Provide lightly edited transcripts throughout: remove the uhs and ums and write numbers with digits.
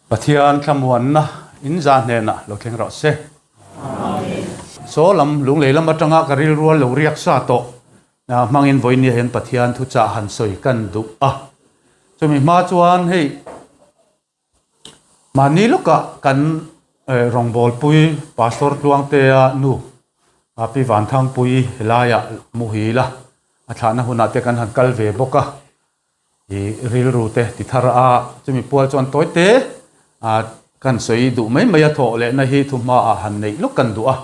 Pathian thlamuanna in za hnenah lo thleng rawh se. Saw lam lunglei lam atanga ka rilrual lo riak sa tawh hmangin vawinia hian Pathian thuchah han sawi kan duh a. Chumi hma chuan hei mahni lawkah kan rawngbawlpui Pastor Tluangtea nu Pi Vanthangpuii helaiah muhil a, a thlahna hunah te kan han kal ve bawk a. I rilru te ti thar a, chumi pual chuan tawi te a kan sawi duh mai mai a, thawh lehna hi thuhma ah han neih lawk kan duh a.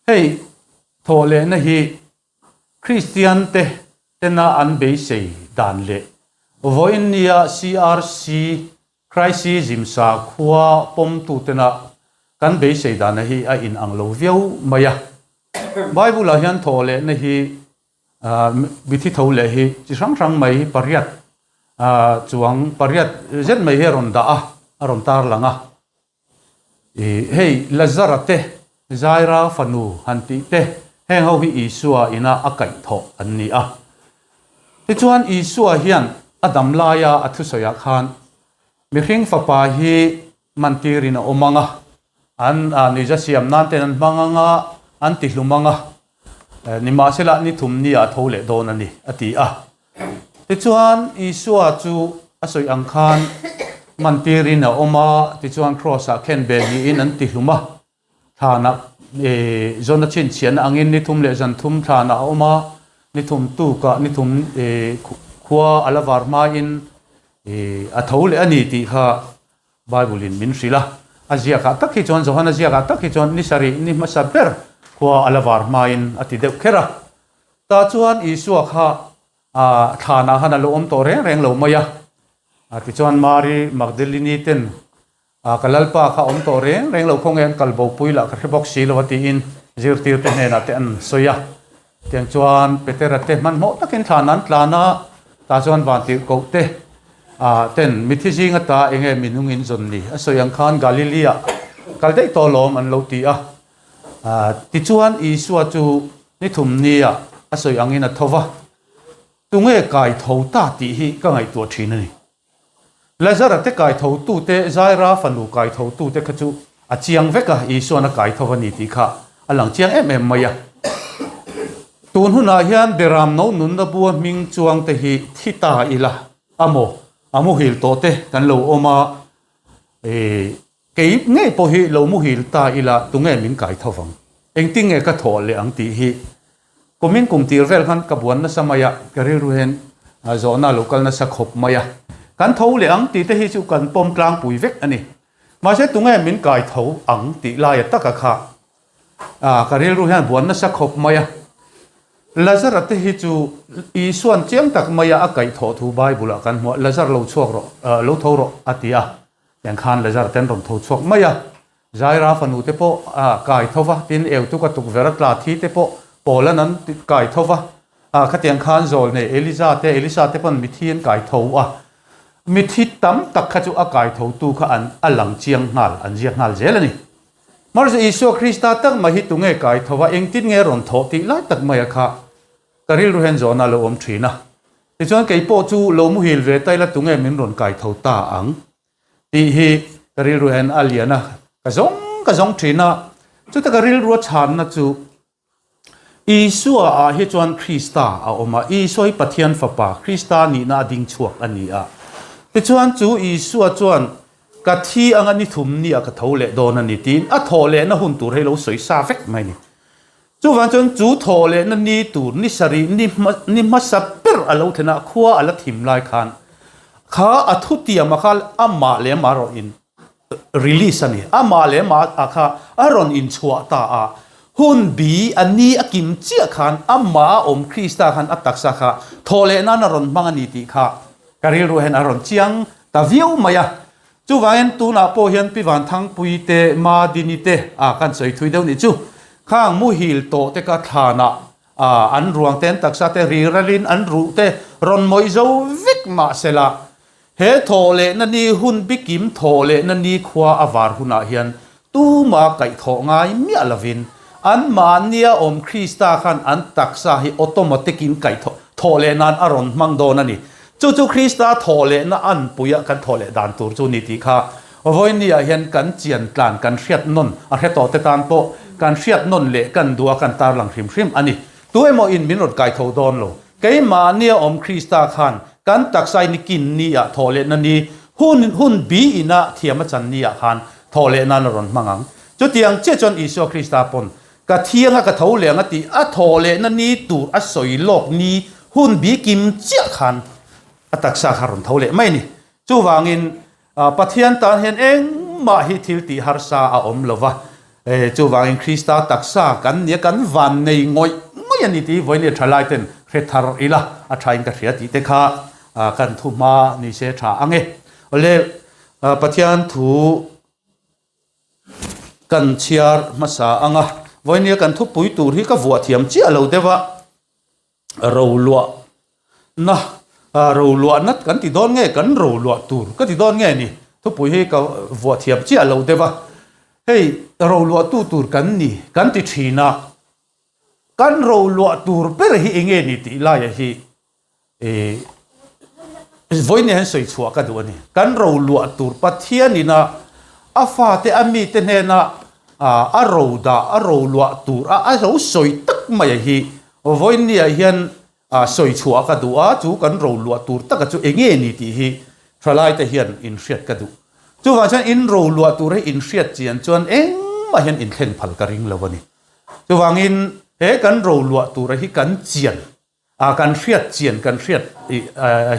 Hei thawh lehna hi Kristian te tena an beisei dan leh vawiin nia CRC Christism sakhua pawmtu tena kan beisei dana hi a inang lo viau mai a. Bible ah hian thawh lehna hi Mithi tho leh hi chi hrang hrang mai hi pariat chuang pariat zet mai hi a rawn dah a, a rawn tar lang a. Ih hei Lazara te, Zaira fanu han tih te heng ho hi Isua ina a kaih thawh an ni a. Tichuan Isua hian a dam laia a thusawiah khan mihring fapa hi mantirin a awm ang a, an nuihza siam nan ten an hmang ang a, an tihlum ang a, nimahsela ni thum ni ah a tho leh dawn a ni, a ti a. Tichuan Isua chu a sawi ang khan mantirin a awm a, tichuan Kraws ah khen ve niin an tihlum a, thlanah Jona chhinchhiahna angin ni thum leh zan thum thlanah a awm a, ni thum tukah ni thum khua a la var hmain a tho leh a ni tih kha Bible in min hrilh a, a ziakah tak hi chuan, Johana ziakah tak hi chuan ni sarih ni hmasa ber khua a la var hmain a ti deuh kher a. Tah chuan Isua kha thlanah khan a lo awm tawh reng reng lo mai a. Tichuan Mari Magdalini ten ka Lalpa kha awm tawh reng reng lo khawnge an kal bopui lah ka hre bawk si lo a tiin zirtirte hnenah te an sawi a. Tiang chuan Petera te hmanhmawh takin thlan an tlan a, tah chuan vantirhkoh te ah ten mithi zing ata eng nge minungin zawn ni a sawi ang khan Galilee ah kal daih tawh lawm an lo ti a. Tichuan Isua chu ni thum ni ah a sawi angin a tho va, tunge kai tho ta tih hi ka ngaihtuah thin a ni. Lazara te kai tho tu te, Zaira fanu kai tho tu te kha chu a chiang vek a, Isuan a kai tho a ni tih kha a lang chiang em em mai a. Tun hunah hian Beram no nunna bua hming chuang te hi thi ta ila a maw, a muhil tawh te kan lo awm a, kei ngei pawh hi lo muhil ta ila tunge min kai tho vang, engtin nge ka thawh leh ang tih hi Kumin kum tir vel khan ka buan nasa mai a, ka rilru hian zawhna a lo kal nasa khawp mai a. Kan tho leh ang tih te hi chu kan pawm tlangpui vek a ni. Mahse tunge min kai tho ang tih laia taka kha ka rilru hian buan nasa khawp mai a. Lazara te hi chu Isuan chiang tak maia a kaih thawh thu Bible ah kan hmu a, Lazar lo chhuak rawh, lo tho rawh a ti a, tiang khan Lazar te an rawn tho chhuak mai a. Zaira fanu te pawh a kai tho va, tin Eutuka tukverh a tla thi te pawh Paulan an kai tho va, a khatiang khan zawl nei Eliza te, Elisa te pawn mithi an kai tho a, mithi tam tak kha chu a kai tho tu kha an a lang chiang nghal, an ziak nghal zel a ni. Mahse Isua Krista tak mai hi tunge kai tho va, engtin nge rawn thawh tih lai tak maia kha ka rilru hian zawhna a lo awm thin a. Tichuan kei pawh chu lo muhil ve ta ila tunge min rawn kai tho ta ang? Tih hi ka rilru hian a lian a, ka zawng ka zawng thin a. Chuta ka rilru a chhanna chu Isua ah hi chuan Krista a awm a, Isua hi Pathian Fapa, Krista nihna a ding chhuak a ni a. Tichuan chu Isua chuan ka thi anga ni thum ni ah ka tho leh dawn a ni tiin a thawh lehna hun tur hi lo sawi sa vek mai a ni. Chuvang chuan chu thawh lehna ni tur ni sarih ni hma ni hmasa ber a lo thlen a, khua a la thim lai khan kha a thutiam a kha amah leh amah rawn in release a ni. Amah leh amah a kha a rawn inchhuah ta a, hun bi a ni a kim chiah khan amah a awm Krista khan a taksa kha thawh leh nan a rawn hmang a ni tih kha ka rilru hian a rawn chiang ta viau mai a. Chuvangin tunah pawh hian Pi Vanthangpui te, Ma Dini te ah kan sawi thui deuh nih chu. Khang muhil tawh te kha thlanah ah an ruang te an taksa te ri ralin an ruh te rawn mawih zo vek mah sela he thawh lehna ni hun bikim thawh lehna ni khua a var hunah hian tuma kaihthawh ngai miah lovin anmahnia awm Krista khan an taksa hi automatic in kaihthawh thawh leh nan a rawn hmang dawn a ni. Chu chu Krista thawhlehna anpuia kan thawhleh dan tur chu ni tih kha vawinia hian kan chian tlan kan hriat nawn a hre tawh te tan pawh kan hriat nawn leh kan duh a kan tarlang hrim hrim a ni. Tu emaw in min rawn kai tho dawn lo. Keimahnia awm Krista khan kan taksa in kin ni ah thawhlehna ni hun hun bi ina thiam a chan ni ah khan thawhleh nan a rawn hmang ang. Chutiang chiah chuan Isua Krista pawn Ka thiang a ka tho leh ang a tih a thaw lehna ni tur a sawi lawk ni hun bi kim chiah khan a taksa kha rawn tho leh mai a ni. Chuvangin Pathian tan hian engmah hi thil tih harsa a awm lo va, chuvangin Krista taksa kan nia kan van nei ngawih ngawih a ni tih hi vawiin thalai ten hre thar ila a thain ka hria tih te kha kan thu hma ni se tha ang e. Awle Pathian thu Kan chhiar hmasa ang a, vawinia kan thupui tur hi ka vuah thiam chiah lo deuh a, roluah na roluah nat kan ti dawn nge kan roluah tur ka ti dawn nge ni thupui hi ka vuah thiam chiah lo deuh a, hei roluah tu tur kan ni kan ti thin a, kan roluah tur ber hi enge ni tih laia hi Ih, vawiin hian sawi chhuah ka duh a ni. Kan ro luah tur Pathian ina a fate a mite hnena a ro dah, a ro luah tur a a lo sawi tak mai a hi vawiin niah hian sawi chhuah ka duh a, chu kan ro luah tur taka chu eng nge ni tih hi thalaite hian inhriat ka duh. Chuvang chuan in ro luah tur hi inhriat chian chuan engmah hian inthleng phal ka ring lo a ni. Chuvangin he kan ro luah tura hi kan chian A kan hriat chian kan hriat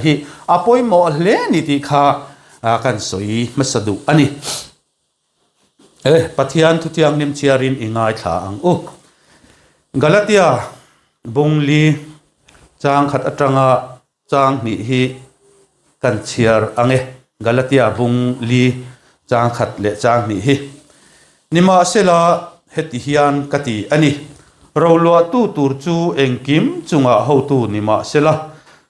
hi a pawimawh hle ni tih kha kan sawi hmasa duh a ni. E, Pathian thuthianghlim chhiarin i ngaithla ang u. Galatia bungli chang khat atanga chang hnih hi kan chhiar ang e. Galatia bungli chang khat leh chang hnih hi. Nimahsela, heti hian ka ti a ni, Roluahtu tur chu engkim chungah hotu ni mahsela,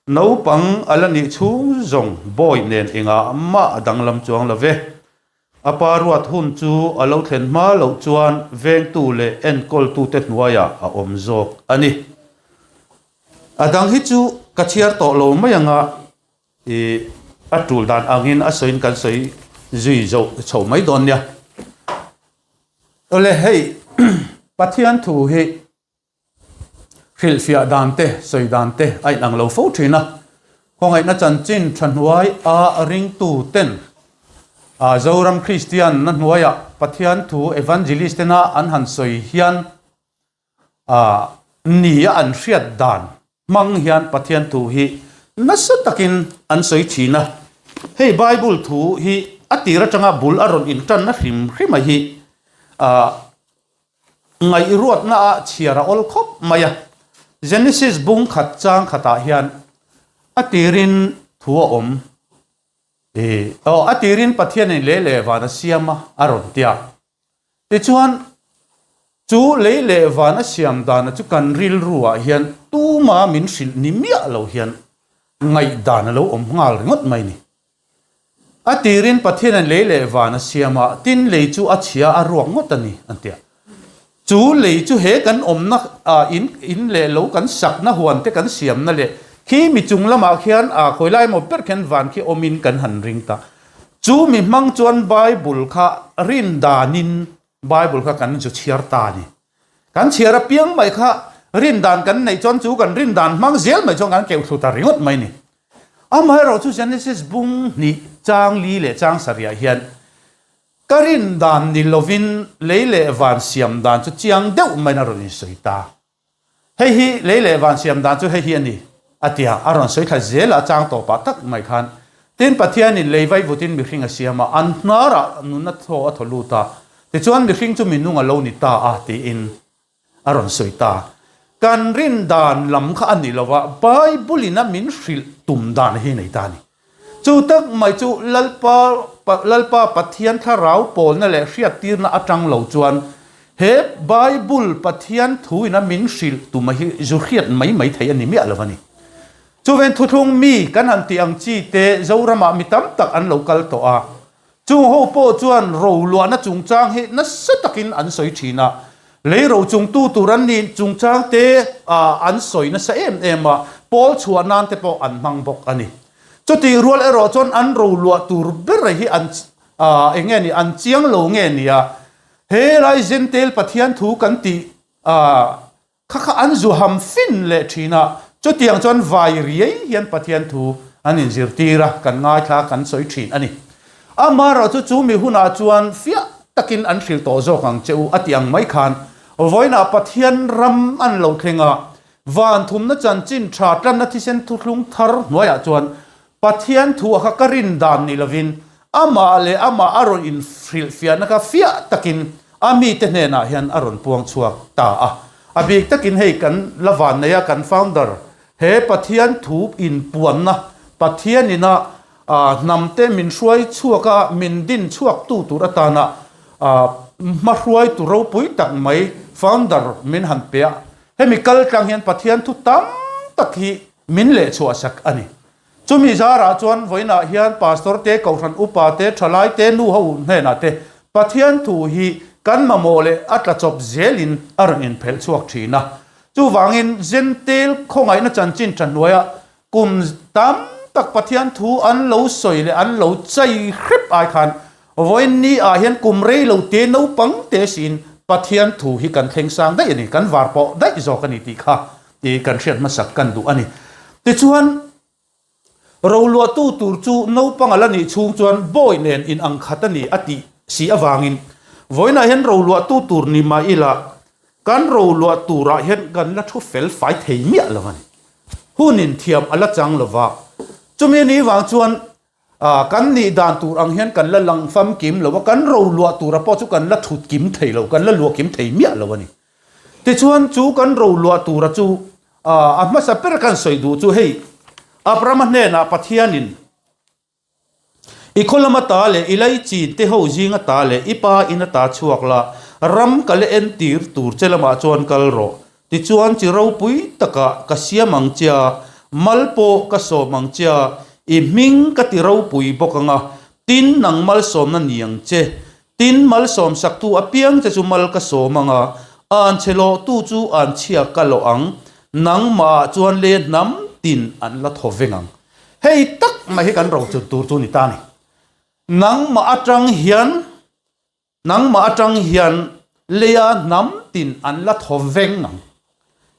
naupang a la nih chhung zawng bawi nen engah mah a danglam chuang lo ve. A pa ruat hun chu a lo thlen hma loh chuan vengtu leh enkawltute hnuaiah a awm zawk a ni. A dang hi chu ka chhiar tawh lo mai anga I a tul dan angin a sawiin kan sawi zui zo chho mai dawn nia. Awle hei Pathian thu hi hrilhfiah dan te sawi dan te a inang lo fo thin a. Khawngaihna chanchin tha hnuai a ringtu ten a Zoram Kristian na hnuaiah Pathian thu evangelist tena an han sawi hian A nia an hriat dan hmang hian Pathian thu hi nasa takin an sawi thin a. Hei Bible thu hi a tir atanga bul a rawn intanna hrim hrim a hi ngaihruatna ah chhiar a awl khawp mai a. Genesis bung khat chang khatah hian a tirin thu a awm. Aw a tirin Pathianin lei leh van a siam a a rawn tia. Tichuan, chu lei leh van a siam dana chu kan rilruah hian tuma min hrilh ni miah lo hian ngaihdan a lo awm nghal ringawt mai ni. A tirin Pathianin lei leh van a siam a, tin lei chu a chhia a ruak ngawt a ni, an ti a. Chu lei chu he kan awmna in in leh lo kan sakna huan te kan siamna leh khi mi chung lamah khian a khawi lai emaw ber khian van khi awmin kan han ring ta. Chu mi hmang chuan Bible kha rin danin Bible kha kan zu chhiar ta a ni. Kan chhiar apiang mai kha rin dan kan neih chuan chu kan rin dan hmang zel mai chuan kan keuh thlu ta ringawt mai a ni. Amaherawh chu Genesis bung hnih chang li leh chang sarihah hian ka rin dan ni lovin lei leh van siam dan chu chiang deuh maiin a rawn insawi ta. Hei hi lei leh van siam dan chu hei hi a ni, a ti a, a rawn sawi thla zel a, a chang tawpah tak mai khan. Tin, Pathianin lei vaivutin mihring a siam a, an hnarah nunna thaw a thaw lut a, tichuan mihring chu minung a lo ni ta a, tiin a rawn sawi ta. Kan rin dan lam kha a ni lo va, Bible-in a min hrilh tum dan hi nei ta a ni. Chu tak mai chu Lalpa Lalpa Pathian thlarau pawlna leh hriattirna atang lo chuan he Bible Pathian thuin a min hrilh tuma hi zu hriat mai mai thei a ni miah lo a ni. Chuven thuthlung mi kan han tih ang chi te Zoramah mi tam tak an lo kal tawh a. Chung ho pawh chuan roluahna chungchang hi nasa takin an sawi thin a, lei ro chungtu tur an nih chungchang te an sawi nasa em em a, pawl chhuah nan te pawh an hmang bawk a ni. Chutih rual erawh chuan an roluah tur ber hi an eng nge ni, an chiang lo nge nia, he lai Jentail Pathian thu kan tih kha kha an zu ham fin leh thin a, chutiang chuan vai riai hian Pathian thu an inzirtir a, kan ngaithla kan sawi thin a ni. Amaherawhchu chu mi hunah chuan fiah takin an hrilh tawh zawk ang che u a ti ang mai khan vawiinah Pathian ram an lo thleng a, Van thumna chanchin tha tlanna thisen thuthlung thar hnuaiah chuan Pathian thu a kha ka rin dan ni lovin amah leh amah a rawn inhrilhfiahna kha fiah takin a mite hnenah hian a rawn puang chhuak ta a. A bik takin hei kan la van nei a, kan founder he Pathian thu inpuanna Pathianina hnamte min hruai chhuak a, min din chhuaktu tur atana hmahruaitu ropui tak mai founder min han pe a. Hemi kal tlang hian Pathian thu tam tak hi min leh chhuah sak a ni. Chumi zarah chuan vawiinah hian Pastor te, Kohhran upa te, thalai te, nu ho hnenah te Pathian thu hi kan mamawh leh a tla chawp zelin a rawn inphelh chhuak thin a. Chuvangin Jentail khawngaihna chanchin tha hnuaiah Kum tam tak Pathian thu an lo sawi leh an lo chai hrep ai khan vawiin ni ah hian kum rei lo te naupang te siin Pathian thu hi kan thleng sang daih a ni, kan var pawh daih zawk a ni tih kha i kan hriat hmasak kan duh a ni. Tichuan, roluahtu tur chu naupang a la nih chhung chuan bawi nen in ang khat a ni a tih si avangin vawiinah hian roluahtu tur ni mah ila kan roluah turah hian kan la thu fel fai thei miah lo a ni. Hun inthiam a la chang lo va, chumi ni vang chuan kan nih dan tur ang hian kan la lang famkim lo a, kan ro luah tura pawh chu kan la thut kim thei lo, kan la luah kim thei miah lo a ni. Tichuan chu kan ro luah tura chu a hmasa ber kan sawi duh chu hei Abrahama hnenah Pathianin I khaw lama ta leh i laichin te ho zinga ta leh i pa in a ta chhuak la, ram ka la entir tur che lamah chuan kal rawh. Tichuan chi ropui takah ka siam ang che a, mal pawh ka sawm ang che a, i hming ka ti ropui bawk ang a, tin nang malsawmna ni ang che. Tin malsawmsaktu apiang che chu mal ka sawm ang a, anchhe lawhtu chu anchhia ka lawh ang, nangmahah chuan le hnam tin an la thaw veng ang. Hei tak mai hi kan rochun tur chu ni ta ni. Nangmah atang hian, nangmah atang hian leia hnam tin an la thaw veng ang.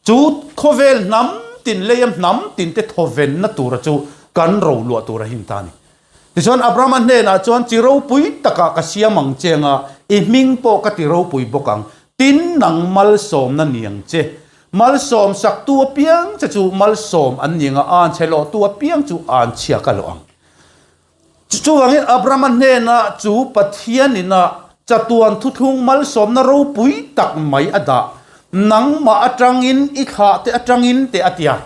Chu khawvel hnam tin, leia hnam tin te thaw venna tura chu kan ro luah tur a him ta ni. Tichuan Abrahama hnenah chuan chi ropui takah ka siam ang che anga i hming pawh ka ti ropui bawk ang. Tin nang malsawmna ni ang che. Malsawm saktu apiang che chu malsawm an ni anga an chhe lawhtu apiang chu an chhia ka lawh ang. Chuvangin Abrahama hnena chu Pathian ina chatuan thuthlung malsawmna ropui tak mai a dah, nangmah atangin i thlah te atangin te a ti a.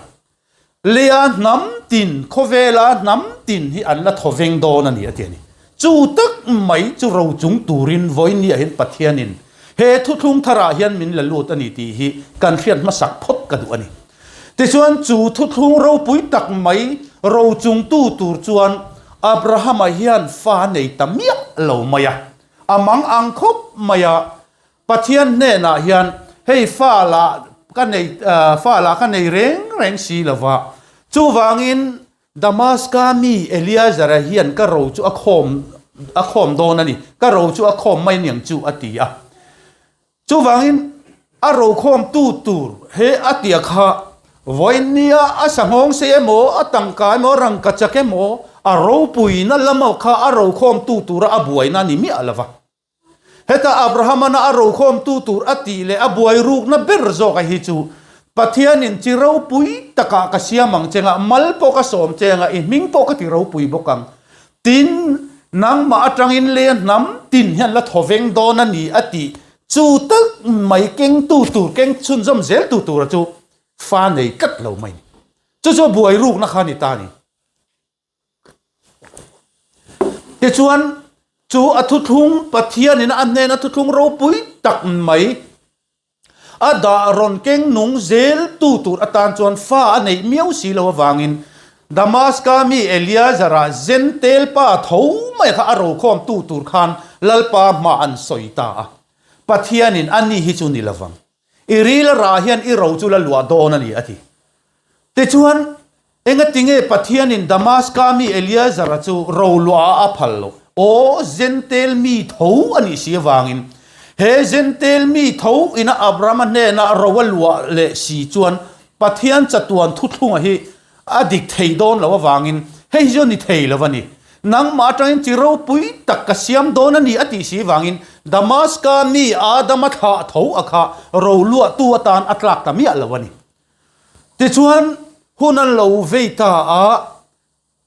Leia hnam tin, khawvela hnam tin hi an la thaw veng dawn a ni a ti a ni. Chu tak mai chu rochung turin vawinia hian Pathianin he thuthlung tharah hian min la lut a ni tih hi kan hriat hmasak phawt ka duh a ni. Tichuan chu thuthlung ropui tak mai rochungtu tur chuan Abrahama hian fa nei ta miah lo mai a, a mang ang khawp mai a, Pathian hnenah hian hei fa lah ka nei fa lah ka nei reng reng si lo va, chuvangin Damaska mi Eliazara hian ka ro chu a khawm a khawm dawn a ni, ka ro chu a khawm mai aniang chu a ti a. Chuvangin a ro khawmtu tur he a tia kha vawinia a sanghawng sei emaw, a tangka emaw, rangka chak emaw, a ropuina lama kha a ro khawmtu tura a buaina a ni miah lo va. Heta Abrahamana a rokhawmtu tur a tih leh a buai rukna ber zawk a hi chu Pathianin chi ropui takah ka siam ang che nga, mal pawh ka sawm che nga, i hming pawh ka ti ropui bawk ang. Tin, nangmah atangin leh hnam tin hian la thaw veng dawn a ni a tih chu tak mai kengtu tur, keng chhunzawm zeltu tura chu fa nei tlat lo mai ni. Chu chu a buai rukna kha a ni ta a ni. Tichuan, chu a thuthlung Pathianin a hnena thuthlung ropui tak mai a dah rawn keng nung zel tu tur atan chuan fa a neih miau si lo avangin Damaska mi Eliazara Zentel pa tho mai kha a rokhawm tu tur khan Lalpa hma an sawi ta a. Pathianin a ni hi chu ni lovang. I ril a rah hian i ro chu la luah dawn a ni a ti. Tichuan. Engatinge Pathianin Damaska mi Eliazara chu roluah a phal loh? Aw, Jentail mi tho a nih si avangin. He Jentail mi tho ina Abrahama hnena ro a luah leh si chuan Pathian chatuan thuthlunga hi a dik thei dawn lo avangin hei hi chu ni thei lo a ni. Nangmah atangin chi ropui tak ka siam dawn a ni a tih si avangin Damaska mi Adama thlah tho a kha ro luahtu atan a tlak ta miah lo a ni. Tichuan, hun an lo vei ta a,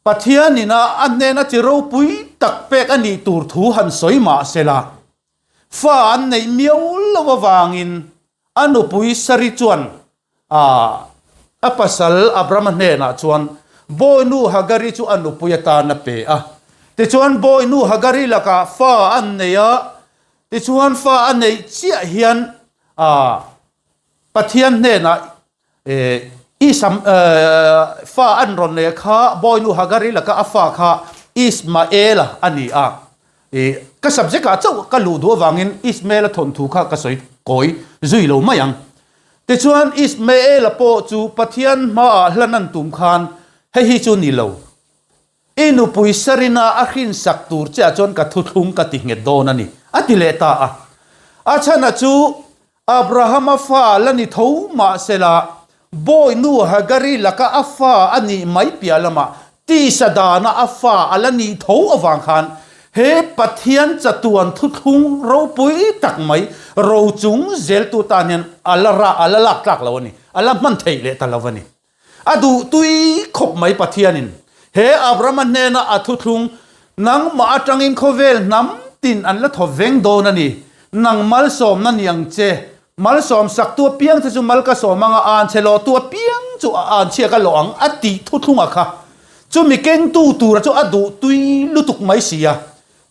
Pathianin a a hnena chi ropui tak pek a nih tur thu han sawi mah se la, fa an neih miau lo avangin a nupui Sari chuan a a pasal Abrama hnenah chuan bawinu Hagari chu a nupui atan a pe a. Tichuan, bawinu Hagari lakah fa an nei a, tichuan fa a neih chiah hian a Pathian hnenah Isam fa an rawn nei kha Bawinu Hagari laka a fa kha Ismaela a ni a. Ka subject ah chauh ka luh duh avangin Ismaela thawnthu kha ka sawi kawi zui lo mai ang. Tichuan Ismaela pawh chu Pathian hmaah hlan an tum khan hei hi chu ni lo. I nupui Sarina a hrinsak tur che ah chuan ka thuthlung ka ti nghet dawn a ni, a ti leh ta a. A chhana chu Abrahama fa la ni tho mahsela bawinu Hagari laka a fa a nih mai piah lamah tisa dana a fa a la nih tho avang khan he Pathian chatuan thuthlung ropui tak mai rochung zeltu tan hian a la rah a la lak tlak lo a ni, a la hman theih leh ta lo a ni. A duh tui khawp mai Pathianin he Abrahama hnena a thuthlung, Nangmah atangin khawvel hnam tin an la thaw veng dawn a ni. Nang malsawmna ni ang che. Malsawm saktu apiang che chu mal ka sawm anga an che lawhtu apiang chu a an chhia ka lawh ang a tih thuthlunga kha. Chumi kengtu tura chu a duh tui lutuk mai si a.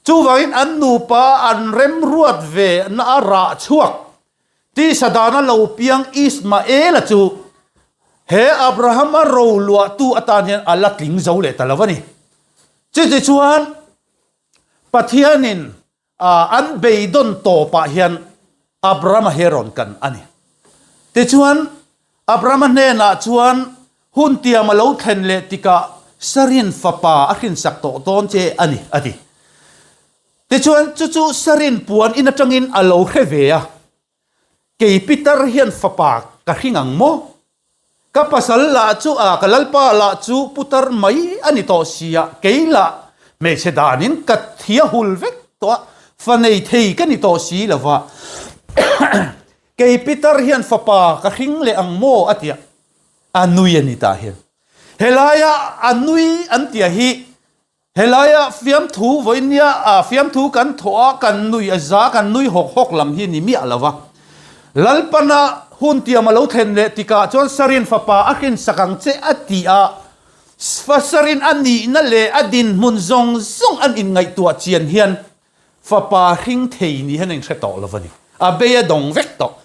Chuvangin an nupa an remruat ve na a rah chhuak Tisa dana lo piang Ismaela chu he Abrahama ro luahtu atan hian a la tling zo leh ta lo a ni. Chuti chuan Pathianin an beidawn tawpah hian Abrahama hi a rawn kan a ni. Tichuan Abrahama hnenah chuan hun tiam a lo thlen leh tikah Sarin fapa a hrinsak tawh dawn che a ni, a ti. Tichuan, chu chu Sarin puan in atangin a lo hre ve a, Kei Peter hian fapa ka hring ang maw? Ka pasal lah chu a, ka lalpa lah chu putar mai a ni tawh si a, kei lah hmeichhe danin ka thia hul vek tawh a, fa nei thei ka ni tawh si lo va. Kei Peter hian fapa ka hring leh ang maw? a ti a, a nui a ni tah hian. Helaia a nui an tia hi Helaia fiamthu vawinia a fiamthu kan thawh a, kan nui a za, kan nui hawk hawk lam hi ni miah lo va. Lalpana hun tiam a lo thlen leh tikah chuan Sarin fapa a hrinsak ang che a ti a, fa Sarin a nihna leh a dinhmun zawng zawng an inngaihtuah chian hian fapa hring thei ni hian a inhre tawh lo va ni. A bei a dawng vek tawh.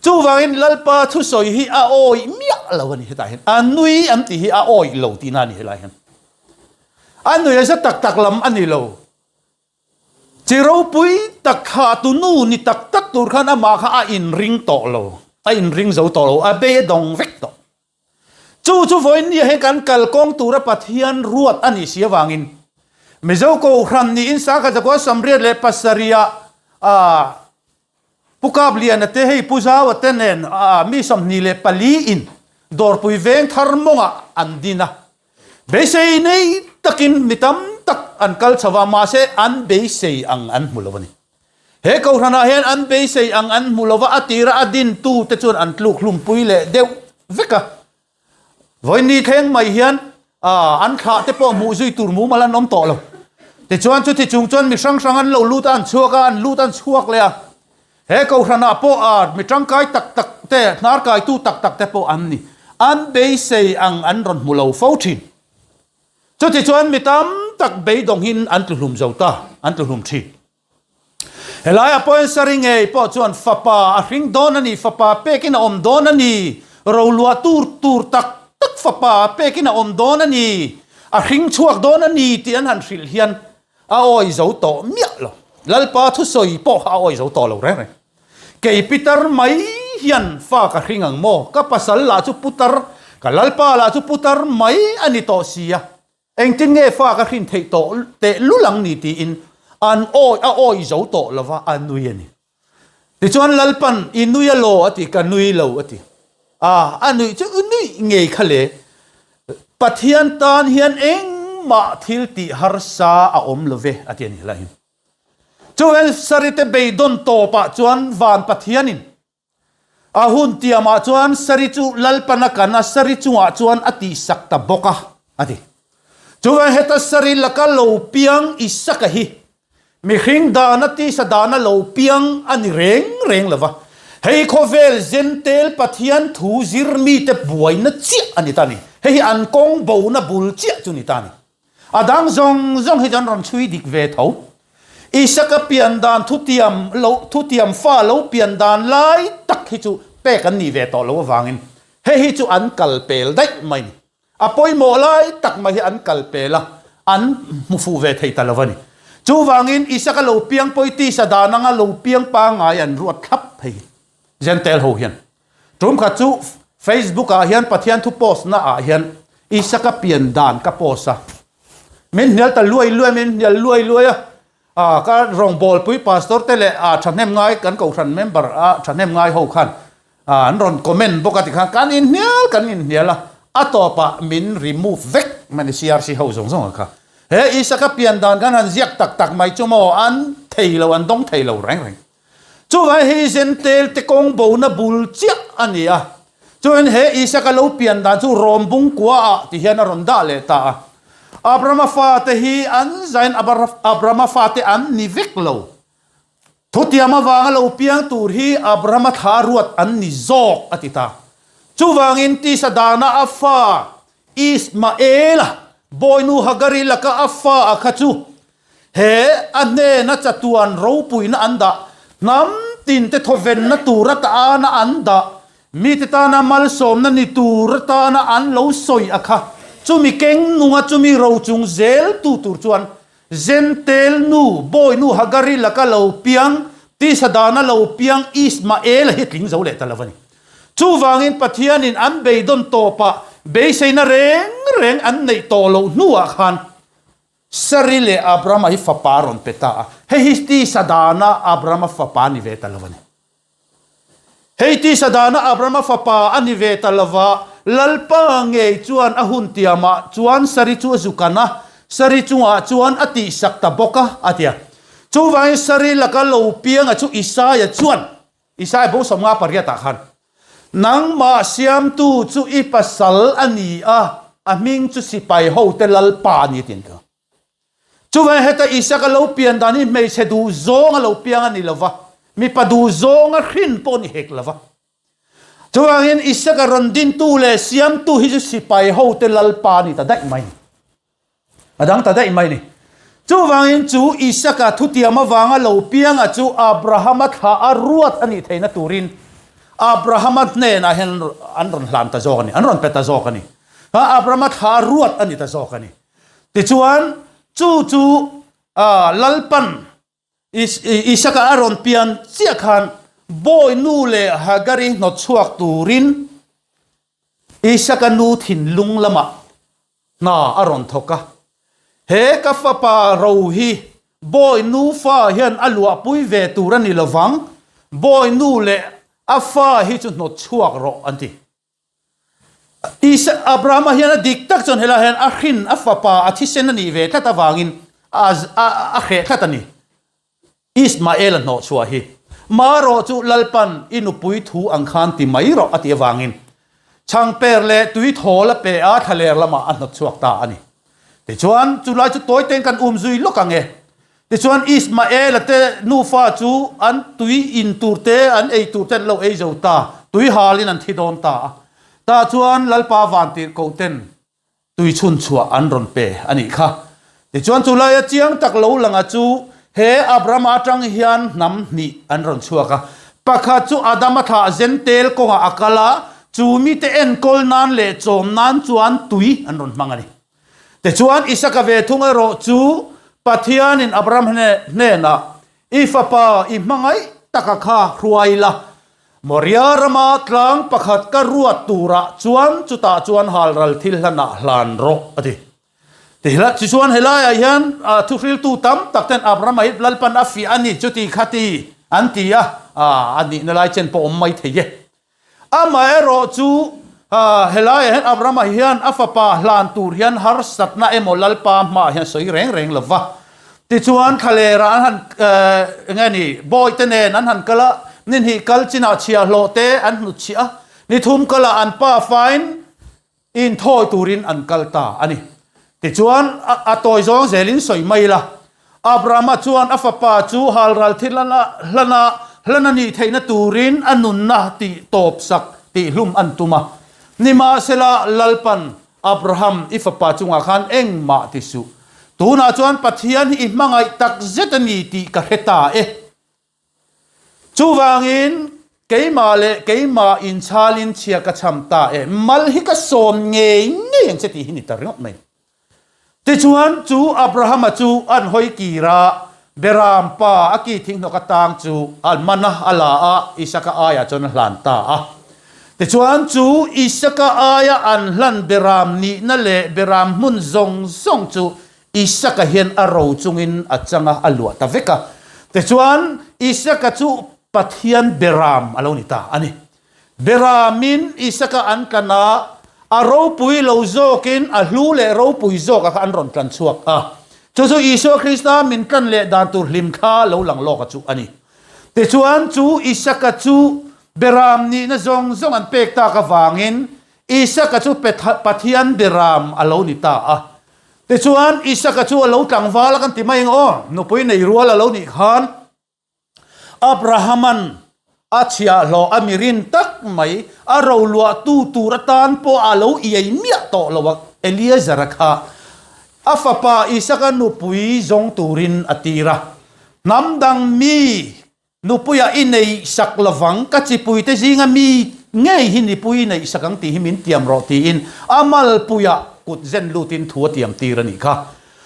Chuvangin Lalpa thusawi hi a awih miah lo a ni hetah hian. A nui an tih hi a awih lo tihna a ni helai hian. A nui a za tak tak lam a ni lo. Chi ropui tak kha tu nu ni tak tak tur khan amah kha a inring tawh lo, a inring zo tawh lo, a bei a dawng vek tawh. Chu chu vawiin nia hian kan kalkawng tura Pathian ruat a nih si avangin Mizo Kohhran niin Sangkhat Zakua 87 ah Pu Kapliana te hei Pu Zaua te nen mi 24 in Dawrpui veng thar mawngah an din a. Beisei nei takin mi tam tak an kal chho a, mahse an beisei ang an hmu lo a ni. He kohhranah hian an beisei ang an hmu lo va, a tira a dintu te chuan an tluk hlumpui leh deuh vek a. Vawiin thleng mai hian an thlah te pawh hmuh zui tur mumal an awm tawh lo. Tichuan chuti chung chuan mi hrang hrang an lo lut a, an chhuak a, an lut a, an chhuak leh a. He kohhranah pawh a mi tangkai tak tak te, hnarkaitu tak tak te pawh an ni. An beisei ang an rawn hmu lo fo thin. Chutichuan mi tam tak beidawngin an tluhlum zo ta, an tluhlum thin. Helaiah pawhin Sari ngei pawh chuan fapa a hring dawn a ni, fapa pekin a awm dawn a ni, roluah tur tur tak tak fapa pekin a awm dawn a ni, a hring chhuak dawn a ni tih an han hrilh hian A awi zo tawh miah lo. Lalpa thusawi pawh kha a awi zo tawh lo reng reng. Kei pitar mai hian fa ka hring ang maw? Ka pasal lah chu putar. Ka Lalpa lah chu putar mai a ni tawh si a, engtin nge fa ka hrin theih tawh teh lul ang ni tiin an awi a awi zo tawh lo va, a nui a ni. Tichuan Lalpan i nui a law a ti, ka nui lo a ti. A, a nuih chu i nuih ngei kha le. Pathian tan hian engmah thil tih harsa a awm lo ve a ti a ni helai hi. Chuan Sarite beidawn tawpah chuan van Pathianin a hun tiamah chuan Sari chu Lalpan a kan a, Sari chungah chuan a tihsak ta bawk a, a ti. Chuan heta Sari laka lo piang Isaka hi mihring dana tisa dana lo piang a ni reng reng lo va. Hei khawvel Zentel Pathian thu zir mite buaina chiah a ni ta ni. Hei hi an kawng bona bul chiah chu ni ta ni. A dang zawng zawng hi chuan rawn chhui dik ve tho. Isaka pian dan thutiam lo thutiam fa lo pian dan lai tak hi chu pek an nih ve tawh lo avangin hei hi chu an kal pel daih mai ni. A pawimawh lai tak mai hi an kal pel a, an hmu fuh ve thei ta lo a ni. Chuvangin Isaka lo piang pawi tisa dan anga lo piang pangngai an ruat thlap hei hi Jentail ho hian. Tum khat chu Facebook ah hian Pathian thu post na ah hian Isaka pian dan ka post a. Min hnial ta luai luai min hnial luai luai a. Ah ka rawngbawlpui pastor te leh ah thahnem ngai kan kohhran member a thahnem ngai ho khan ah an rawn comment bawk a tikhan kan inhnial kan inhnial a. A tawpah min remove vek mai ni CRC ho zawng zawng a kha. He Isaka pian dan kan han ziak tak tak mai chu maw an thei lo an dawng thei lo reng reng. Chuvai hei Zentel te kawng bona bul chiah a ni a. Chuan he Isaka lo pian dan chu Rom bungkua ah ti hian a rawn dah leh ta a. Abrahama fate hi an zain Abrahama fate an ni vek lo. Thutiam avanga lo piang tur hi Abrahama thla ruat an ni zawk a ti ta. Chuvangin tisa dana a fa Ismaela bawinu Hagari laka a fa a kha chu He a hnena chatuan ropuina an dah, hnam tinte thawvenna tur atana an dah, mite tana malsawmna ni tur atana an lo sawi a kha, chumi keng nunga chumi rochung zel tu tur chuan Zentel nu, bawinu Hagari laka lo piang, tisa dana lo piang Ismaela hi tling zo leh ta lo a ni. Chuvangin Pathianin an beidawn tawpah beiseina reng reng an neih tawh loh hnuah khan Sari leh Abrahama hi fapa a rawn pe ta a, hei hi tisa dana Abrahama fapa a ni ve ta lo a ni. Hei tisa dana Abrahama fapa a ni ve ta lo va, Lalpa ngei chuan a hun tiamah chuan Sari chu a zu kan a, Sari chungah chuan a tihsak ta bawk a, a ti a. Chuvangin Sari laka lo pianga chu Isaia chuan, Isaia bo 58 ah khan, Nangmah siamtu chu i pasal a ni a, a hming chu sipai hote Lalpa a ni tiin ka. Chuvang heta Isaka lo pian dan hi hmeichhe duh zawng a lo piang a ni lo va, mipa duh zawng a hrin pawh a ni hek lo va. Chuvangin Isaka rawn dintu leh siamtu hi chu sipai hote Lalpa a ni ta daih mai ni. A dang ta daih mai ni. Chuvangin chu Isaka thutiam avanga lo pianga chu Abrahama thla a ruat a nih theihna turin Abrahama hnenah hian an rawn hlan ta zawk a ni, an rawn pe ta zawk a ni. Abrahama thla a ruat a ni ta zawk a ni. Tichuan chu chu Lalpan Isaka a rawn pian chiah khan bawi nu leh Hagari hnawt chhuak turin Isaka nu thinlung lamah hna a rawn thawk a. He ka fapa ro hi bawi nu fa hian a luahpui ve tur a ni lovang, bawi nu leh a fa hi chu hnawt chhuak rawh an ti. Isa, Abrahama hian a dik tak chuan helaiah hian a hrin a fapa a thisen a nih ve tlat avangin a a a hreh tlat a ni. Ismael a hnawh chhuah hi. Marawh chu Lalpan i nupui thu ang khan ti mai rawh a tih avangin chhangper leh tui thawl a pe a thlaler lamah a hnawt chhuak ta a ni. Tichuan chulai chu tawi ten kan um zui lawk ang e. Tichuan Ismaela te nufa chu an tui in tur te, an ei tur te an lo ei zo ta, tui halin an thi dawn ta a. Tah chuan Lalpa vantirhkoh ten tui chhun chhuah an rawn pe a nih kha. Tichuan chu laia chiang tak lo langa chu he Abrahama atang hian hnam hnih an rawn chhuak a. Pakhat chu Adama thlah Zentel kawngah a kal a, chu mite enkawl nan leh chawm nan chuan tui an rawn hmang a ni. Tichuan, Isaka ve thung erawh chu Pathianin Abraham hnenah, I fapa i hmangaih taka kha hruai la. Moria rama tlang pakhat ka ruat turah chuan chutah chuan halral thil hlanah hlan rawh, a ti. Tihla tichuan helaiah hian thuhriltu tam tak ten Abrahama hi Lalpan a fiah a ni chuti kha ti an ti a, a nihna lai chen pawh awm mai thei e. Amaherawh chu helaiah hian Abrahama hian a fapa hlan tur hian harsatna emaw Lalpa hmaah hian sawi reng reng lo va. Tichuan thlalerah an han eng nge ni bawihte nen an han kal a, ni hnih kal chinah chhiahhlawh te an hnutchhiah a, ni thum kalah an pa fain Inthawi turin an kal ta a ni. Tichuan, a tawi zawng zelin sawi mai la. Abrahama chuan a fapa chu halral thil hlana hlan a nih theihna turin a nunna tih tawp sak tih hlum an tum a. Nimahsela, Lalpan, Abraham, i fapa chungah khan engmah ti suh. Tunah chuan Pathian hi i hmangaih tak zet a ni tih ka hre ta e. Chuvangin, keimah leh keimah inchhalin chhia ka chham ta e, mal hi ka sawm ngei ngei ang che tih hi ni ta ringawt mai. Tichuan, chu Abrahama chu an hawi kir a, Beram pa a ki thinghnawk atang chu a man a, a la a, Isaka aiah chuan a hlan ta a. Tichuan, chu Isaka aia an hlan Beram nihna leh Beram hmun zawng zawng chu Isaka hian a ro chungin a chang a, a luah ta vek a. Tichuan, Isaka chu Pathian Beram a lo ni ta a ni. Beramin Isaka an tlan a, a ropui lo zawkin a hlu leh ropui zawka kha an rawn tlan chhuak a. Chu chu Isua Krista min tlan leh dan tur hlim kha lo lang lawka chu a ni. Tichuan, chu Isaka chu Beram nihna zawng zawng an pek tak avangin Isaka chu Pathian Beram a lo ni ta a. Tichuan, Isaka chu a lo tlangval a kan ti mai ang aw, nupui nei rual a lo nih khan Abrahama'n a chhiahhlawh a mi rin tak mai, a roluahtu tur atan pawh a lo iai miah tawh lo a, Eliezera kha a fapa Isaka nupui zawng turin a tir a, hnam dang mi Nupuia i neih sak lovang, ka chipuite zinga mi ngei hi nipui i neih sak ang tih hi min tiam rawh tiin a malpuia kut zen lutin thu a tiam tir a nih kha.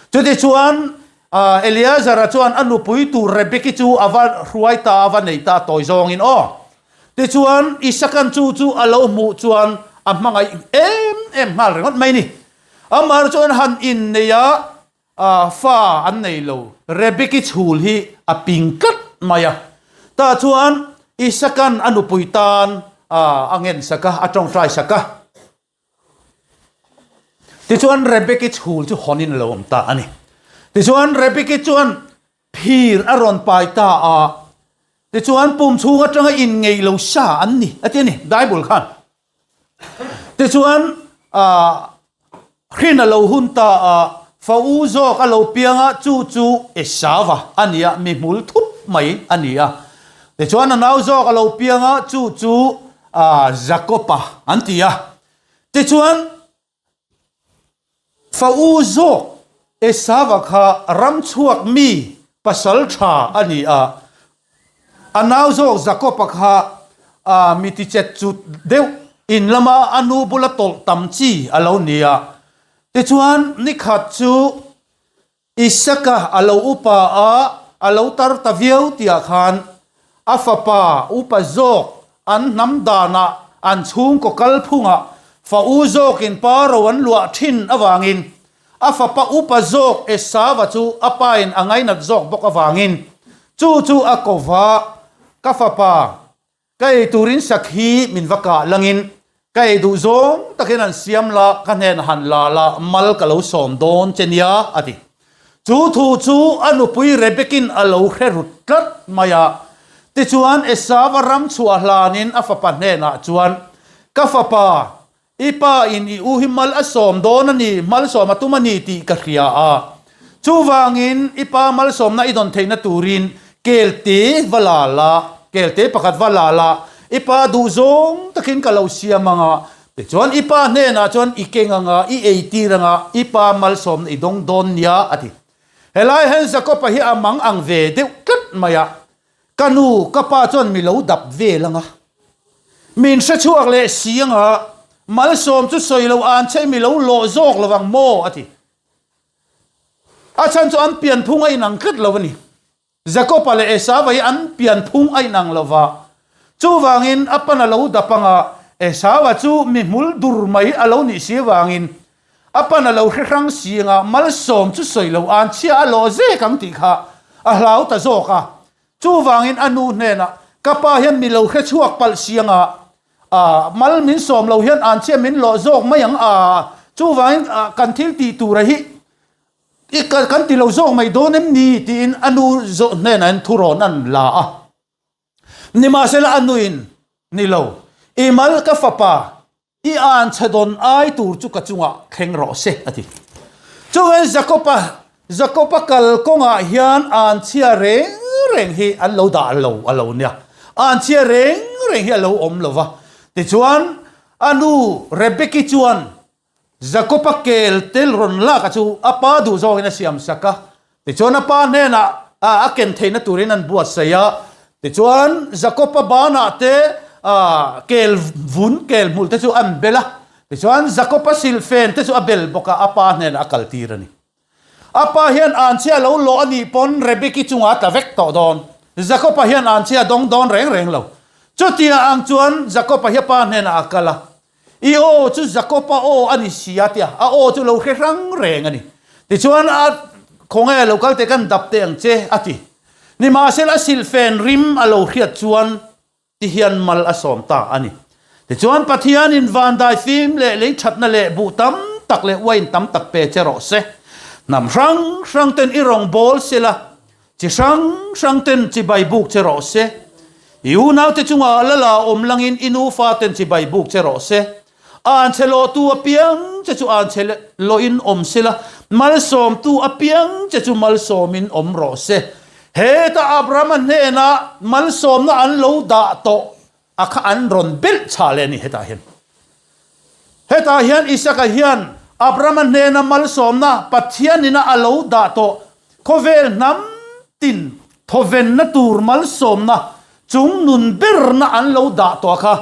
Chutichuan Eleazara chuan a nupui tur Rebeki chu a va hruai ta a, va nei ta tawi zawngin aw. Tichuan Isakan chu chu a lo hmuh chuan a hmangaih em em nghal ringawt mai ni. Amah chuan han innei a, A fa an nei lo. Rebeki chhul hi a ping tlat mai a. Tah chuan Isakan a nupui tan a ngen sak a, a tawngtai sak a. Tichuan Rebeki chhul chu hawnin a lo awm ta a ni. Tichuan Rebeki chuan phir a rawn pai ta a. Tichuan pum chhung atanga inngeih lo sa an ni a ti a ni Bible khan. Tichuan hrin a lo hun ta a, fa u zawk a lo piang a, chu chu Esauva a ni a, mi hmul thup mai a ni a. Tichuan a nau zawk a lo piang a, chu chu Jakoba an ti a. Tichuan Fa u zawk Esava kha ram chhuak mi pasal tha a ni a, a nau zawk Jakob-a kha mi tichet chut deuh in lama a nu bula tawlh tam chi a lo ni a. Tichuan nikhat chu Isaka a lo upa a, a lo tar ta viau tihah khan a fapa upa zawk an hnam danah an chhungkaw kalphungah fa u zawkin pa ro an luah thin avangin a fapa upa zawk Esava chu a pain a ngainat zawk bawk avangin chu chu a ko va, Ka fapa, Ka ei turin sakhi min va kah langin ka ei duh zawng takin an siam la, ka hnen han la la mal ka lo sawm dawn che nia, a ti. Chu thu chu a nupui Rebekin a lo hre rut tlat mai a. Tichuan Esava ram chhuah hlanin a fapa hnenah chuan, Ka fapa, I pa in i u hi mal a sawm dawn a ni, malsawm a tum a ni tih ka hria a. Chuvangin i pa malsawmna i dawn theihna turin kelte va la la, kelte pakhat va la la, i pa duh zawng takin ka lo siam ang a, tichuan i pa hnenah chuan i keng ang a, i eitir ang a, i pa malsawmna i dawng dawn nia, a ti. Helai hian Jakob-a hi a mang ang ve deuh tlat mai a, Ka nu, ka pa chuan mi lo dap vel ang a. Min hre chhuak leh si ang a, malsawm chu sawi lo an che mi lo lawh zawk lo ang maw? a ti. A chhan chu an pianphung a inang tlat lo a ni. Jakob-a leh Esau-a hi an pianphung a inang lo va. Chuvangin a pan a lo dap anga Esau-a chu mi hmul dur mai a lo nih si avangin a pan a lo hre hrang si anga malsawm chu sawi lo an chhia a lawh zek ang tih kha a hlau ta zawk a. Chuvangin a nu hnenah, Ka pa hian mi lo hre chhuak palh si anga mal min sawm lo hian an chhia min lawh zawk mai ang a, chuvangin kan thil tih tura hi I kan ti lo zawk mai dawn em ni? tiin a nu zawh hnenah hian thurawn an la a. Nimahsela a nuin, Ni lo, i mal ka fapa, i an chhe dawn ai tur chu ka chungah thleng rawh se, a ti. Chuvangin Jakoba, Jakoba kal kawngah hian an chhia reng reng hi an lo dah lo a lo nia. An chhia reng reng hi a lo awm lo va. Tichuan, a nu Rebeki chuan Jakob-a kel tel rawn lak a chu a pa duh zawngin a siam sak a, tichuan a pa hnenah a ken theihna turin an buatsaih a, tichuan Jakob-a banah te kel vun kel hmul te chu an bel a, tichuan Jakob-a silhfen te chu a bel bawk a, a pa hnenah a kaltir a ni. A pa hian anchhia lo lawh a nih pawn Rebeki chungah a tla vek tawh dawn. Jakob-a hian anchhia a dawng dawn reng reng lo. Chutia ang chuan Jakob-a hi a pa hnenah a kal a, I aw chu Jakob-a aw a ni si a tia, a aw chu lo hre hrang reng a ni. Tichuan a khawnge lo kal teh kan dap teh ang che a ti. Nimahsela a silhfen rim a lo hriat chuan ti hian mal a sawm ta a ni. Tichuan Pathianin van daifim leh lei thatna leh buh tam tak leh uain tam tak pe che rawh se. Hnam hrang hrang ten i rawn bawl sela, chi hrang hrang ten chibai buk che rawh se. I unaute chungah lala awm langin i nufa ten chibai buk che rawh se. Anchhe lawhtu apiang che chu anchhe lawhin awm sela, malsawmtu apiang che chu malsawmin awm rawh se. Heta Abrahama hnena malsawmna an lo dah tawh a kha an rawn belh chhah leh a ni hetah hian. Hetah hian Isaka hian Abrahama hnena malsawmna Pathianina a lo dah tawh khawvel hnam tin thawvenna tur malsawmna chung nun berna an lo dah tawh a kha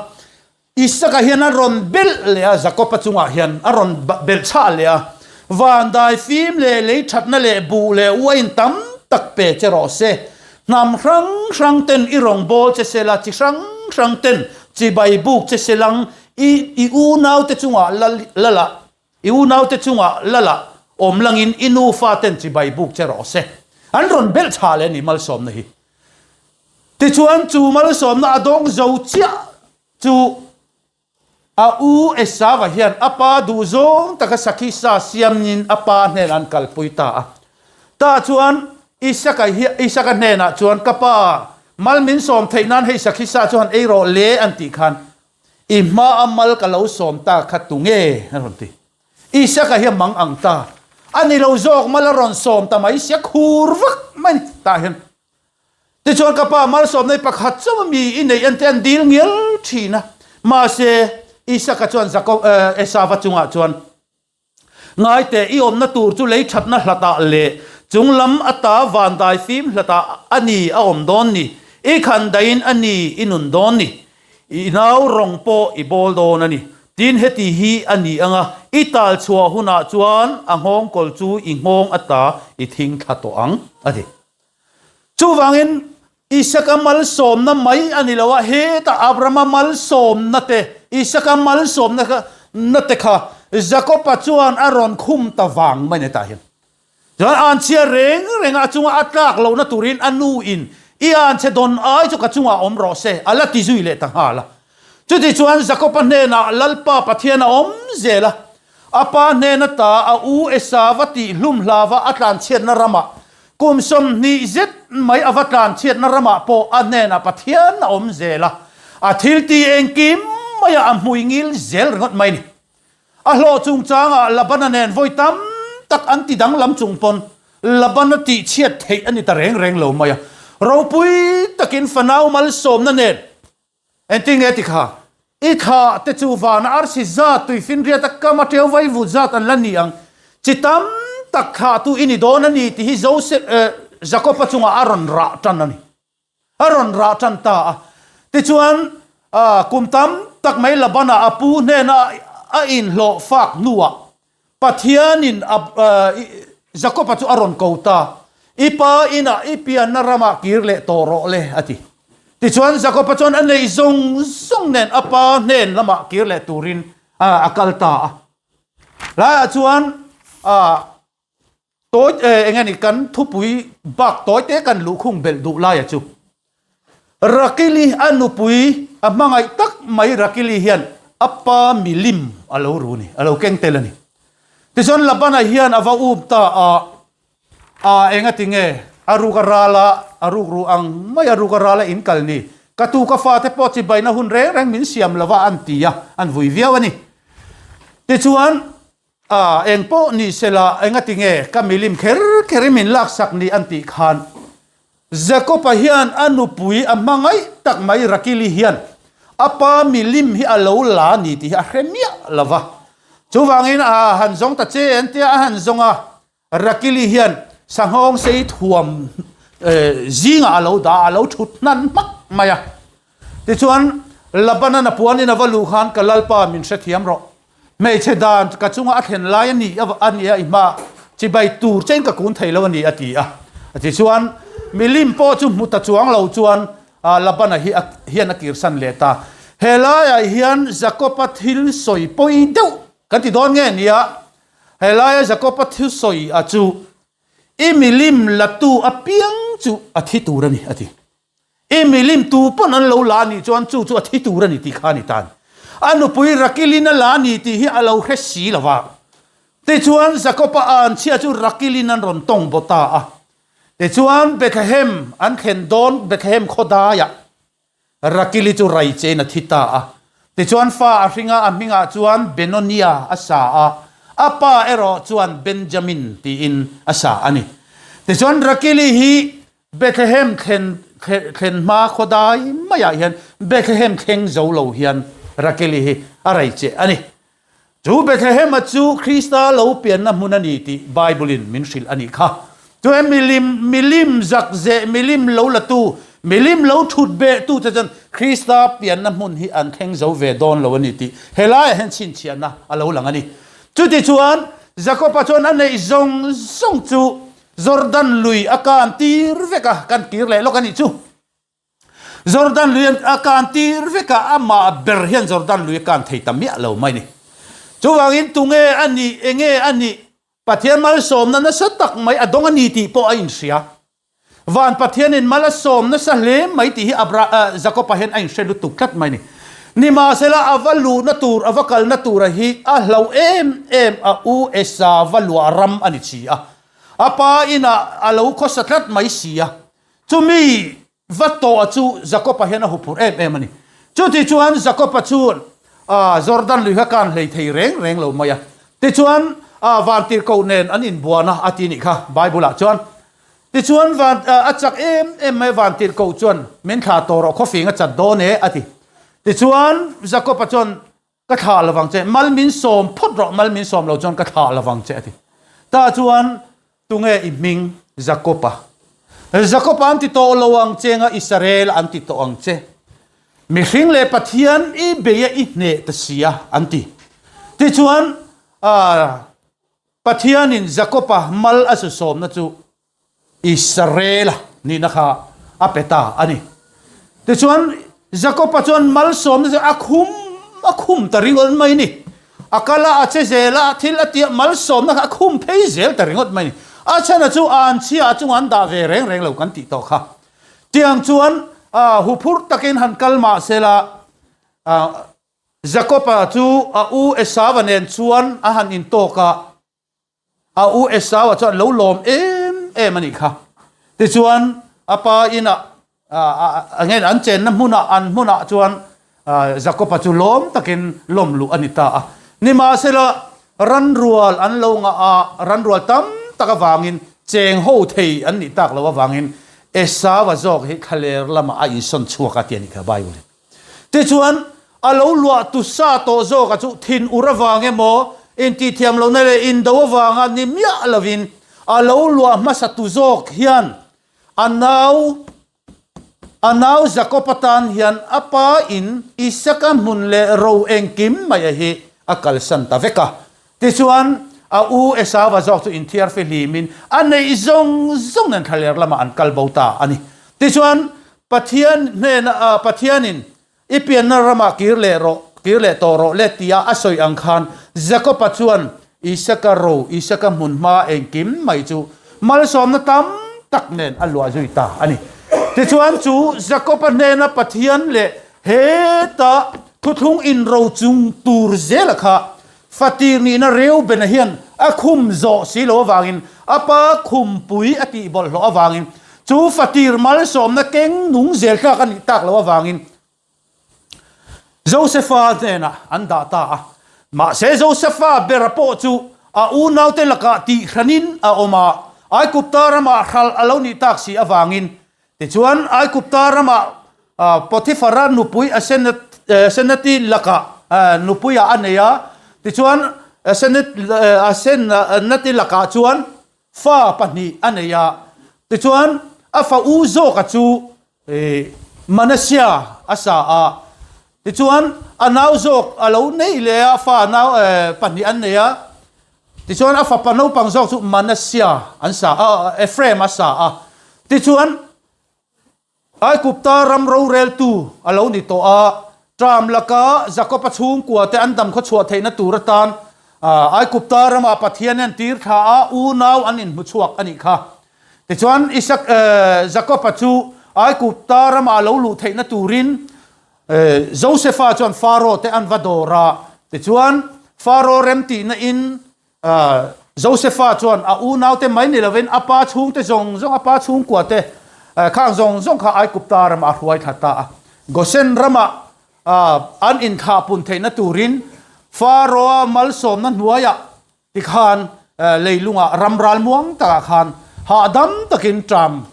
Isaka hian a rawn belh leh a, Jakoba chungah hian a rawn belh chhah leh a, Van daifim leh lei thatna leh buh leh uain tam tak pe che rawh se. Hnam hrang hrang ten i rawn bawl che sela, chi hrang hrang ten chibai buk che selang, i i unaute chungah lal lalah i unaute chungah lalah awm langin i nufa ten chibai buk che rawh se. An rawn belh chhah leh a ni malsawmna hi. Tichuan chu malsawmna a dawng zo chiah chu a u Esava hian a pa duh zawng taka sakhi sa siamnin a pa hnenah an kalpui ta a. Tah chuan Isaka hi Isaka hnenah chuan ka pa mal min sawm theih nan hei sakhi sa chu han ei rawh le an tih khan i hma a mal ka lo sawm ta kha tunge a rawn ti. Isaka hi a mang ang ta a ni lo zawk mal a rawn sawm ta mai sia khur vak mai ni tah hian Tichuan ka pa malsawmna i pakhat chauh a mi i neih an te an dil ngial thin a. Mahse, Isaka chuan Jakob, Esava chungah chuan, Ngai teh, i awmna tur chu lei thatna hlatah leh chung lam ata vandai fim hlatah a ni a awm dawn ni, i khan daihin a ni i nun dawn ni, i nau rawng pawh i bawl dawn a ni. Tin, heti hi a ni ang a, i tal chhuah hunah chuan a nghawngkawl chu i nghawng ata i thing thla tawh ang, a ti. Chuvangin, Isaka malsawmna mai a ni lo a, hetah Abrahama malsawmna te, Isaka malsawmna kha na te kha Jakoba chuan a rawn khum ta vang mai ni tah hian. Chuan an chhia reng reng a, a chunga a tlak lohna turin a nu in i an chhe dawn ai chu ka chungah awm rawh se a la ti zui leh ta nghal a. Chuti chuan Jakoba hnenah Lalpa Pathian a awm zel a, a pa hnen ata a u Esava tih hlum hlava a tlanchhiatna ramah Kum 20 zet mai a va tlan chhiatna ramah pawh a hnenah Pathian a awm zel a, a thil ti engkim maiah a hmui ngil zel ringawt mai ni. A hlawh chungchangah Labana nen vawi tam tak an ti danglam chung pawn Labana tih chhiat theih a ni ta reng reng lo mai a. Ropui takin fanau malsawmna nen Engtin nge ti kha? I thla te chu vana arsi zat tuifinriat a kam a teu vai vut zat an la ni ang. Chi tam tak thlah tu i ni dawn a ni tih hi Joseph, eh, Jakob-a chungah a rawn rah tan a ni. A rawn rah tan ta a. Tichuan, ah, kum tam tak mai Labana a pu hnena a inhlawh fak hnuah Pathianin a, eh, Jakob-a chu a rawn ko ta. I pa inah i pianna ramah kir leh tawh rawh le, a ti. Tichuan Jakob-a chuan a neih zawng zawng nen a pa hnen lamah kir leh turin a kal ta a. Laiah chuan tawi eng nge ni kan thupui bak tawi te kan luhkhung belh duh laia chu Rakili a nupui a hmangaih tak mai Rakili hian a pa milim a lo ru a ni, a lo keng tel a ni. Tichuan Labana hian a va up ta a, a engati nge a ruk a ral a, a ruk ru ang mai a ruk a ral a in kal ni, ka tu ka fate pawh chibaina hun reng reng min siam lo va an ti a, an vui viau a ni. Tichuan a eng pawh ni sela engati nge ka milim kher kher i min laksak ni an tih khan Jakob-a hian a nupui a hmangaih tak mai Rakili hian a pa milim hi a lo la ni tih hi a hre miah lo va. Chuvangin a han zawng ta che an tia a han zawng a, Rakili hian sanghawng sei thuam zingah a lo dah a, a lo thut hnan hmak mai a. Tichuan Laban-a'n a puanin a va luh khan ka Lalpa min hrethiam rawh. Hmeichhe dan ka chunga a thlen lai a ni a nia i hma chibai tur chein ka kun thei lo a ni a ti a. Tichuan milim pawh chu hmu ta chuang lo chuan Labana hi hian a kirsan leh ta. He laiah hian Jakob-a thil sawi pawi deuh kan ti dawn nge nia? He laia Jakob-a thil sawi a chu i milim latu apiang chu a thi tur a ni a ti. I milim tu pawn an lo la anih chuan chu chu a thi tur a ni tih kha a ni tan. A nupui Rakilin a la a ni tih hi a lo hre si lo va. Tichuan Jakob-a anchhia chu Rakilin an rawn tawng baw ta a. Tichuan Bethlehem an thlen dawn Bethlehem khawdaiah Rakili chu rai chein a thi ta a. Tichuan fa a hring a, a hmingah chuan Benonia a sa a, a pa erawh chuan Benjamin tiin a sa a ni. Tichuan Rakili hi Bethlehem thlen thlen hma khaw dai maiah hian Bethlehem thleng zo lo hian Rakeli hi a rei che a ni. Chu Bethlehem-a chu Krista lo pianna hmun a ni tih Bible-in min hrilh a nih kha. Chu he milim, milim zak zeh, milim lo latu, milim lo thut behtu te chuan Krista pianna hmun hi an thleng zo ve dawn lo a ni tih helaiah hian chhinchhiahna a lo lang a ni. Chutichuan, Jakob-a chuan a neih zawng zawng chu Jordan lui a kan tir vek a, kan kir leh lawk a nih chu. Jordan lui a kan tir vek a, amah ber hian Jordan lui a kan thei ta miah lo mai ni. Chuvangin tunge a nih, enge a nih, Pathian malsawmna nasa tak mai a dawng a ni tih pawh a inhria. Van Pathianin mal a sawm nasa hle mai tih hi Abra, Jakob-a hian a inhre lutuk tlat mai ni. Nimahsela a va luhna tur, a va kalna tura hi a hlo em em a, U Esa va luah ram a ni si a. A pa inah a lo khawsa tlat mai si a, chumi va tawh chu Jakob-a hian a huphurh em em a ni. Chutichuan Jakob-a chuan Jordan lui kha kan hlei thei reng reng lo mai a. Tichuan vantirhkoh nen an inbuan a, a ti nih kha Bible-ah chuan. Tichuan van a chak em em mai vantirhkoh chuan min thlah tawh rawh, khawfing a chat dawn e a ti. Tichuan Jakob-a chuan Ka thlah lovang che, mal min sawm phawt rawh, mal min sawm lo chuan ka thlah lovang che a ti. Tah chuan tunge i hming Jakob-a? Jakob-a an ti tawh lo ang che nga Israel an ti tawh ang che. Mihring leh Pathian i bei a i hneh ta si a an ti. Tichuan Pathianin Jakob-a mal a su sawmna chu Israela nihna kha a pe ta a ni. Tichuan, Jakoba chuan malsawmna chu a khum a khum ta ringawt mai ni. A kal a, a che zel a, thil a tia malsawmna kha a khum phei zel ta ringawt mai ni. A chhana chu a anchhia a chungah an dah ve reng reng lo kan tih tawh kha. Tiang chuan huphurh takin han kal mah sela, Jakoba chu a u Esauva nen chuan a han intawk a, A u Esau-a chuan lo lawm em em a nih kha. Tichuan a pa inah nge an chenna hmunah an hmunah chuan Jakob-a chu lawm takin lawm luh a ni ta a. Nimahsela ranrual an lo ngah a, ranrual tam tak avangin cheng ho thei an nih tak loh avangin Esau-a zawk hi thlaler lamah a insawn chhuak a ti a nih kha Bible-in. Tichuan, a lo luah tu sa tawh zawka chu thin ur avang emaw, intihthiam lohna leh indo avanga ni miah lovin a lo luah hmasa tu zawk hian a nau a nau Jakob atan hian a pa in Isaka hmun leh ro engkim mai a hi a kalsan ta vek a. Tichuan, a u Esauva zawk chu inthiar fihlimin a neih zawng zawng nen thlaler lamah an kal bo ta a ni. Tichuan, Pathian hnena Pathianin i pianna ramah kir leh rawh, kir leh tawh rawh le tia a sawi ang khan Jakoba chuan Isaka ro, Isaka hmunhma engkim mai chu malsawmna tam tak nen a luah zui ta a ni. Tichuan chu Jakoba hnena Pathian leh heta thuthlung inro chung tur zela kha Fatir nihna Reubena hian a khum zawh si lo avangin a pa khumpui a tih bawlhhlawh avangin chu fatir malsawmna keng nung zel tlak a nih tak loh avangin Josefa hnenah an dah ta a. Mahse Josefa bera pawh chu a unaute lakah tihhranin a awm a, Aigupta ramah hralh a lo nih tak si avangin Tichuan, Aigupta ramah Potiphara nupui Asenati lakah nupuiah a nei a, tichuan Asenati lakah chuan fa pahnih a nei a. Tichuan, a fa u zawka chu Manasia a sa a, tichuan a nau zawk a lo nei leh a, fa nau pahnih an nei a. Tichuan a fapa naupang zawk chu Manasia an sa a, Ephraim a sa a. Tichuan Aigupta ram roreltu a lo ni tawh a, Ṭam laka Jakoba chhungkua te an dam khawchhuah theihna tur atan Aigupta ramah Pathian hian tir thla a, unau an inhmu chhuak a nih kha. Tichuan Isak, Jakoba chu Aigupta ramah a lo luh theihna turin Josefa chuan Faro te an va dawr a, tichuan Faro remtihna in Josefa chuan a unaute mai ni lovin a pa chhungte zawng zawng, a pa chhungkua te khang zawng zawng kha Aigupta ramah a hruai thla ta a. Gosen ramah an inthlahpun theihna turin Faro-a malsawmna hnuaiah Tikhan leilungah ram ral muang takah khan hahdam takin ṭam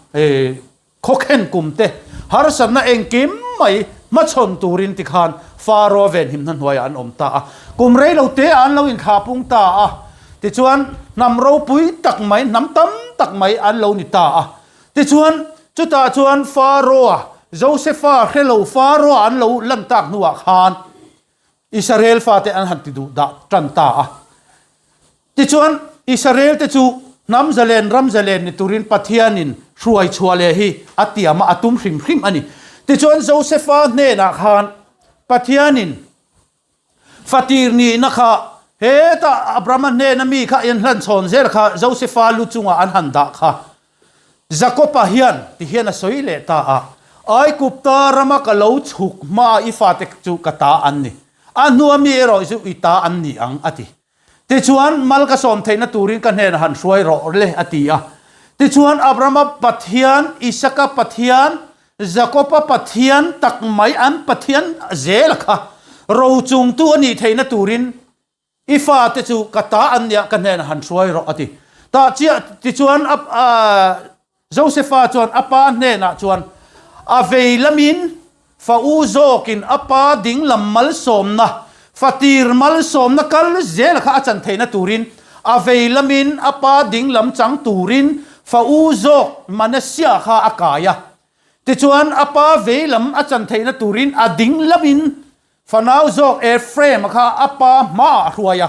khawkhen kum te harsatna engkim mai hmachhawn turin tikhan Faro venhimna hnuaiah an awm ta a. Kum rei lo te ah an lo inthlahpung ta a, tichuan hnam ropui tak mai, hnam tam tak mai an lo ni ta a. Tichuan chutah chuan Faro-a, Josefa hre lo Faro-a an lo lan tak hnuah khan, Israel fate an han ti duh dah tan ta a. Tichuan, Israel te chu hnam zalen, ram zalen ni turin Pathianin hruai chhuah leh hi a tiam a, a tum hrim hrim a ni. Tichuan, Josefa hnenah khan Pathianin fatir nihna kha hetah Abrahama hnena mi kha in hlan chhawn zel kha Josefa lu chungah an han dah kha. Jakoba hian ti hian a sawi leh ta a, Aigupta rama ka lo chhuk hmaa i fate chu ka ta an ni, a hnua mi erawh chu i ta an ni ang, a ti. Tichuan, mal ka sawm theihna turin ka hnenah han hruai rawh le, a ti a. Tichuan, Abrahama Pathian, Isaka Pathian, Jakoba Pathian tak mai an Pathian zela kha rochungtu a nih theihna turin I fate chu ka ta an nia ka hnenah han hruai rawh a ti. Tah chiah tichuan a Josefa chuan a pa hnenah chuan a vei lamin fa u zawkin a pa ding lam malsawmna, fa tir malsawmna kal zel kha a chan theihna turin a vei lamin a pa ding lam chang turin fa u zawk Manasia kha a kai a. Tichuan a pa vei lam a chan theihna turin a ding lamin Fanau zawk Ephraim-a kha a pa hmaah a hruai a.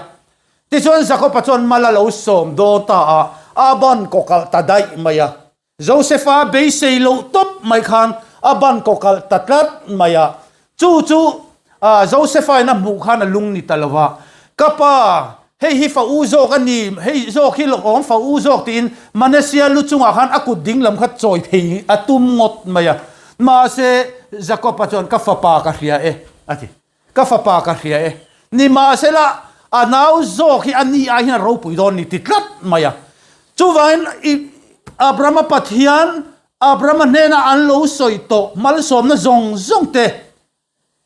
Tichuan Jakob-a chuan mal a lo sawm dawn ta a, a ban kawkalh ta daih mai a. Josefa beisei loh tawp mai khan a ban kawkalh ta tlat mai a. Chu chu Josefa-in a hmuh khan a lung ni ta lo va, Ka pa, hei hi fa u zawk a ni, hei zawk hi lawkawm fa u zawk tiin Manasseh lu chungah khan a kut ding lam kha chawi phei a tum ngawt mai a. Mahse, Jakob-a chuan, Ka fapa ka hria e, a ti. Ka fapa ka hria e. Nimahsela, a nau zawk hi a ni ai hian a ropui dawn ni ti tlat mai a. Chuvangin, i Abrahama Pathian, Abrahama hnena an lo sawi tawh malsawmna zawng zawng te,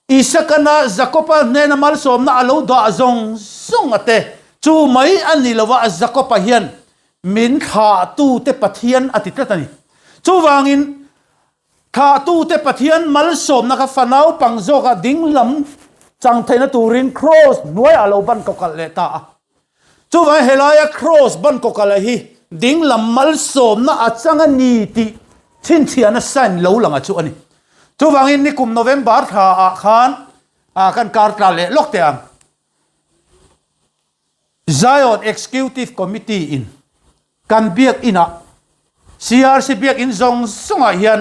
Isakana Jakoba hnena malsawmna a lo dah zawng zawng a te, chu mai a ni lo a, Jakoba hian min thlahtute Pathian a ti tlat a ni. Chuvangin, Thlahtute Pathian malsawmna kha fa naupang zawkah ding lam chang theihna turin kraws hnuaiah a lo ban kawkalh leh ta a. Chuvangin helaia kraws ban kawkalh hi ding lam malsawmna a chang a ni tih chhinchhiahna sign lo lang a chu a ni. Chuvangin nikum November thlaah khan kan kar tla leh lawk teh ang. Zion Executive Committee in kan biakinah CRC biakin zawng zawngah hian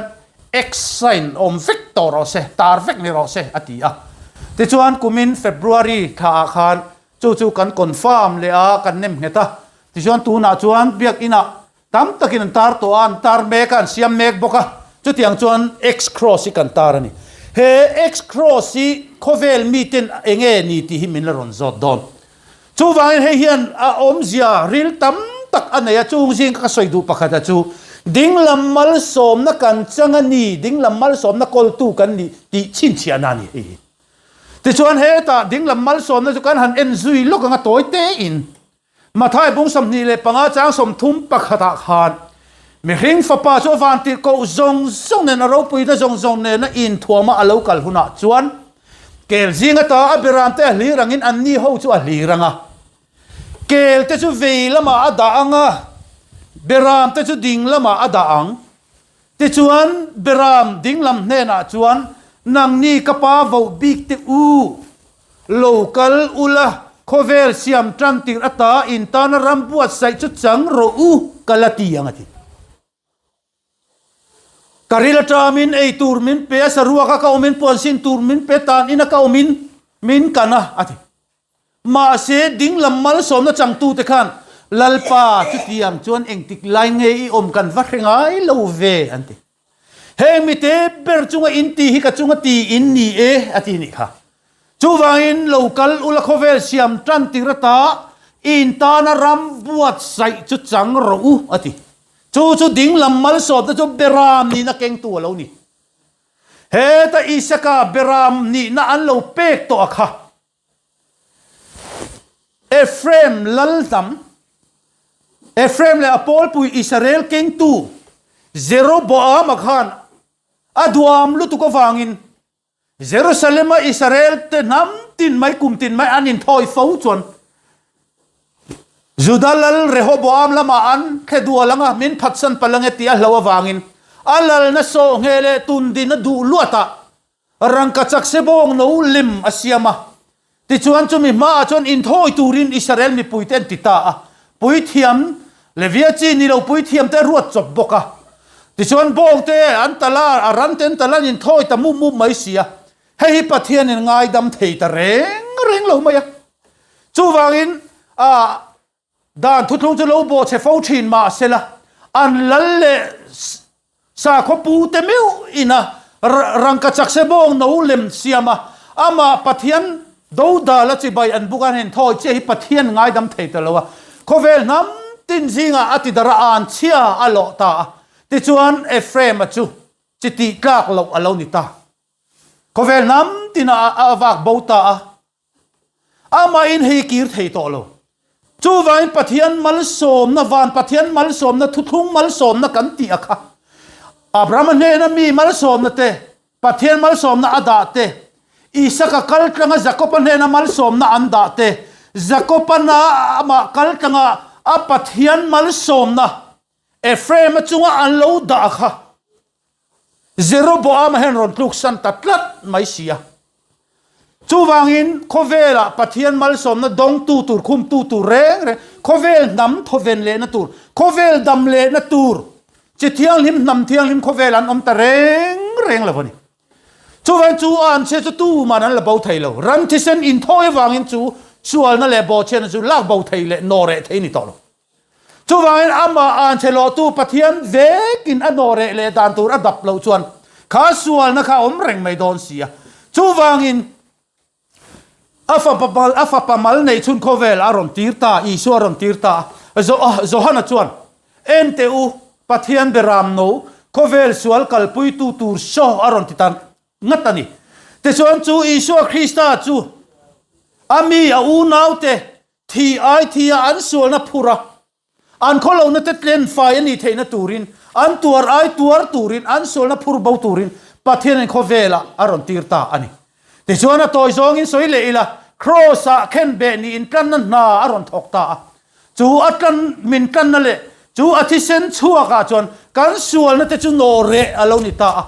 X sign awm vek tawh rawh se, tar vek ni rawh se a ti a. Tichuan kumin February thlaah khan chu chu kan confirm leh a, kan nem nghet a. Tichuan tunah chuan biakinah tam takin an tar tawh a, an tar mek a, an siam mek bawk a. Chutiang chuan X cross hi kan tar a ni. He X cross hi khawvel miten enge ni tih hi min la rawn zawt dawn. Chuvangin hei hian a awmzia ril tam tak a nei a, chung zing ka sawi duh pakhat a chu, dinglam malsawmna kan chang a ni, dinglam malsawmna kawltu kan nih tih chhinchhiahna a ni hei hi. Tichuan hetah dinglam malsawmna chu kan han en zui lawk ang a tawi tein Mathai bung 25 chang 30 pakhatah khan mihring fapa chu a vantirhkoh zawng zawng nen a ropuina zawng zawng nena inthuama a lo kal hunah chuan Kel zing ata a beram te a hlir angin anni ho chu a hlir ang a. Kel te chu vei lamah a dah ang a, beram te chu ding lamah a dah ang. Tichuan, beram ding lam hnenah chuan, Nangni ka pa voh bik te u, lo kal ula, khawvel siam tan tir ata in tana ram buatsaih chu chang rawh u, ka la ti ang a ti. Ka ril aṭamin ei tur min pe a, saruak a ka awmin puan sin tur min pe, tan in a ka awmin min kan a, a ti. Mahse, dinglam malsawmna changtute khan, Lalpa, chutiang chuan engtik lai nge i awm kan va hre ngai lo ve, an ti. Heng mite ber chunga in ti hi ka chunga ti in ni e, a ti nih kha. Chuvangin lo kal ula khawvel siam tan tir ata in tana ram buatsaih chu chang rawh u, a ti. Chu chu dinglam malsawmna chu Beram nihna kengtu a lo ni. Heta Isaka Beram nihna an lo pek tawh a kha. Ephraim lal hnam, Ephraim leh a pawlpui Israel kengtu Jeroboama khan a duam lutuk avangin Jerusalem-a Israel-te hnam tin mai kum tin mai an inthawi fo chuan Juda lal Rehoboam lamah an thle dual ang a, min phatsan palh ang e tih a hlo avangin a lalna sawhngheh leh tundin a duh luatah rangkachak sebawng no lem a siam a. Tichuan chumi hmaah chuan inthawi turin Israel mipuite an ti ta a, puithiam Levia chi ni lo puithiamte a ruat chawp bawk a. Tichuan bawngte an tal a, a rante an tal a, an inthawi ta mup mup mai si a. Hei hi Pathianin ngaidam thei ta reng reng lo mai a. Chuvangin, ah, Dan thuthlung chu lo bawh che fo thin mah sela, an lal leh sakhaw pu te meuh ina rangkachak se bawng no lem siam a, amah Pathian dodal a chibai an buk a, an thawi chiah hi Pathian ngaidam thei ta lo a, khawvel hnam tin zingah a ti darh a, an chhia a lawh ta a, tichuan Ephraim-a chu chi tih tlak loh a lo ni ta. Khawvel hnam tinah a vak bo ta a. Amahin hei kir thei tawh lo. Chuvangin Pathian malsawmna, van Pathian malsawmna, thuthlung malsawmna kan tih a kha. Abrahama hnena mi malsawmna te, Pathian malsawmna a dah te, Isaka kal tlanga Jakoba hnena malsawmna an dah te, Jakobana amah kal tlanga a Pathian malsawmna Ephraim-a chunga an lo dah a kha. Jeroboama hian rawn tluksan ta tlat mai si a. Chuvangin khawvelah Pathian malsawmna dawngtu tur, khumtu tur reng reng, khawvel hnam thawven lehna tur, khawvel dam lehna tur, chi thianghlim, hnam thianghlim khawvel an awm ta reng reng lo a ni. Chuvangin chu a anchhia chu tuman an la bo thei lo. Ram thisen inthawi avangin chu sualna leh bawhchhiatna chu lak bo thei leh nawhreh thei a ni tawh lo. Chuvangin amah anchhe lawhtu Pathian vekin a nawhreh leh dan tur a dap loh chuan kha sualna kha a awm reng mai dawn si a. Chuvangin a fapa mal, a fapa mal neih chhun khawvel a rawn tir ta, Isua a rawn tir ta a. Johana chuan, En teh u, Pathian beram no, khawvel sual kalpuitu tur saw a rawn ti ta ngat a ni. Tichuan chu Isua Krista chu a mi a unaute Thi ai thi a an sualna phur a, an khawlohna te tlen fai a nih theihna turin, an tuar ai tuar turin, an sualna phur bo turin Pathianin khawvelah a rawn tir ta a ni. Tichuan a tawi zawngin sawi leh ila, Kraws-ah khenbeh niin tlanna hna a rawn thawk ta a. Chu a tlan min tlanna leh chu a thisen chhuakah chuan kan sualna te chu nawhreh a lo ni ta a.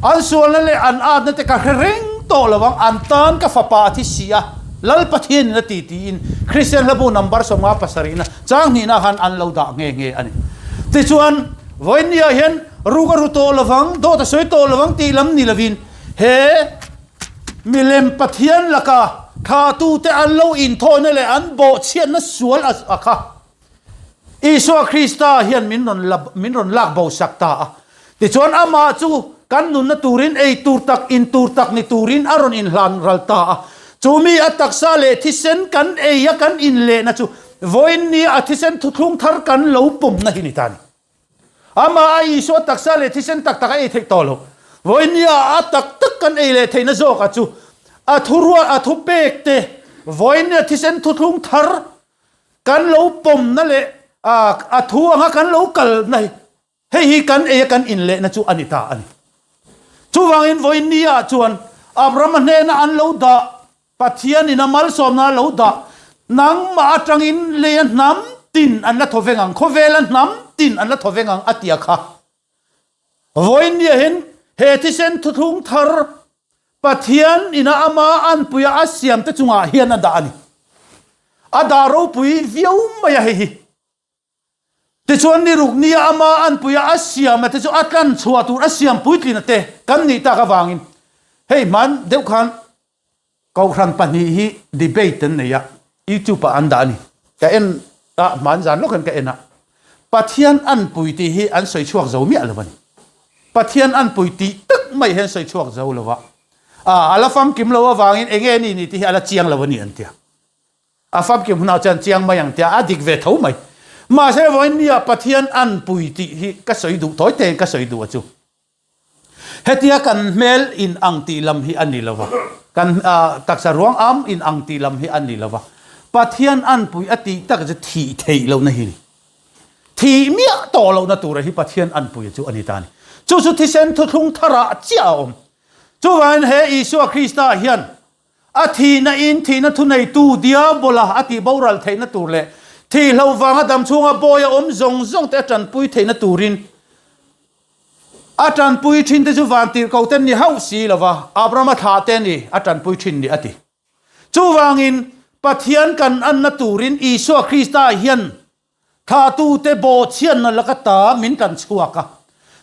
An sualna leh an atna te ka hre reng tawh lo ang, an tan ka fapa a thi si a, Lal Pathianin a ti tiin Kristian hlabu number 57 na chang hnihna khan an lo dah nghe nghe a ni. Tichuan, vawiinniah hian. Ruk a ru tawh lovang, dawt a sawi tawh lovang tih lam ni lovin he milem Pathian laka thlahtute an lo inthawhna leh an bawhchhiatna sual a kha Isua Krista hian min rawn la min rawn lak bo sak ta a. Tichuan amah chu kan nunna turin ei tur tak in tur tak ni turin a rawn inhlan ral ta a. Chu mi a taksa leh thisen kan ei a kan in lehna chu vawiin nia a thisen thuthlung thar kan lo pawmna hi ni ta a ni. Amah a Isua taksa leh thisen tak tak a ei theih tawh lo. Vawiin nia a tak tak kan ei leh theihna zawkah chu a thuruat a thupek te vawiin nia thisen thuthlung thar kan lo pawmna leh a thu anga kan lo kalna hi hei hi kan ei a kan inlehna chu a ni ta a ni. Chuvangin vawiin nia chuan Abrahama hnena an lo dah Pathianin a malsawmna a lo dah nangmah atangin leia hnam tin an la thaw veng ang, khawvela hnam tin an la thaw veng ang a tia kha. Vawiin nia hian he thisen thuthlung thar Pathian ina ama anpuia a siamte chungah hian a dah a ni. A dah ropui viau mai a hei hi. Tichuan ni ruk nia ama anpuia a siam a te chu a tlan chhuah tur a siam puitlin a te kan nih tak avangin hei hman deuh khan Kohhran pahnih hi debate an nei a, YouTube ah an dah a ni. Ka en a, hman zan lawk hian ka en a. Pathian anpui tih hi an sawi chhuak zo miah lo a ni. Pathian anpui tih tak mai hi an sawi chhuak zo lo a. A la famkim lo avangin eng nge ni ni tih hi a la chiang lo a ni an ti a. A famkim hunah chuan chiang mai ang tia a dik ve tho mai. Mahse vawiin nia Pathian anpui tih hi ka sawi duh tawi tein ka sawi duh a chu. Hetia kan hmel in ang tih lam hi a ni lo va, kan taksa ruang am in ang tih lam hi a ni lo va, Pathian anpui a tih tak chu thih theih lohna hi a ni. Thih miah tawh lohna tura hi Pathian anpuia chu a ni ta a ni. Chu chu thisen thuthlung tharah chiah a awm. Chuvangin he Isua Krista hian A thihna in thihna thuneitu Diabola a tih boral theihna tur leh thihloh vanga damchhunga bawi a awm zawng zawng te a tanpui theihna turin a tanpui thin te chu vantirhkoh te ni hauh si lova Abrahama thlah te ni a tanpui thin ni a ti. Chuvangin Pathian kan anna turin Isua Krista hian Thlahtute bawhchhiatna laka ta min kan chhuak a,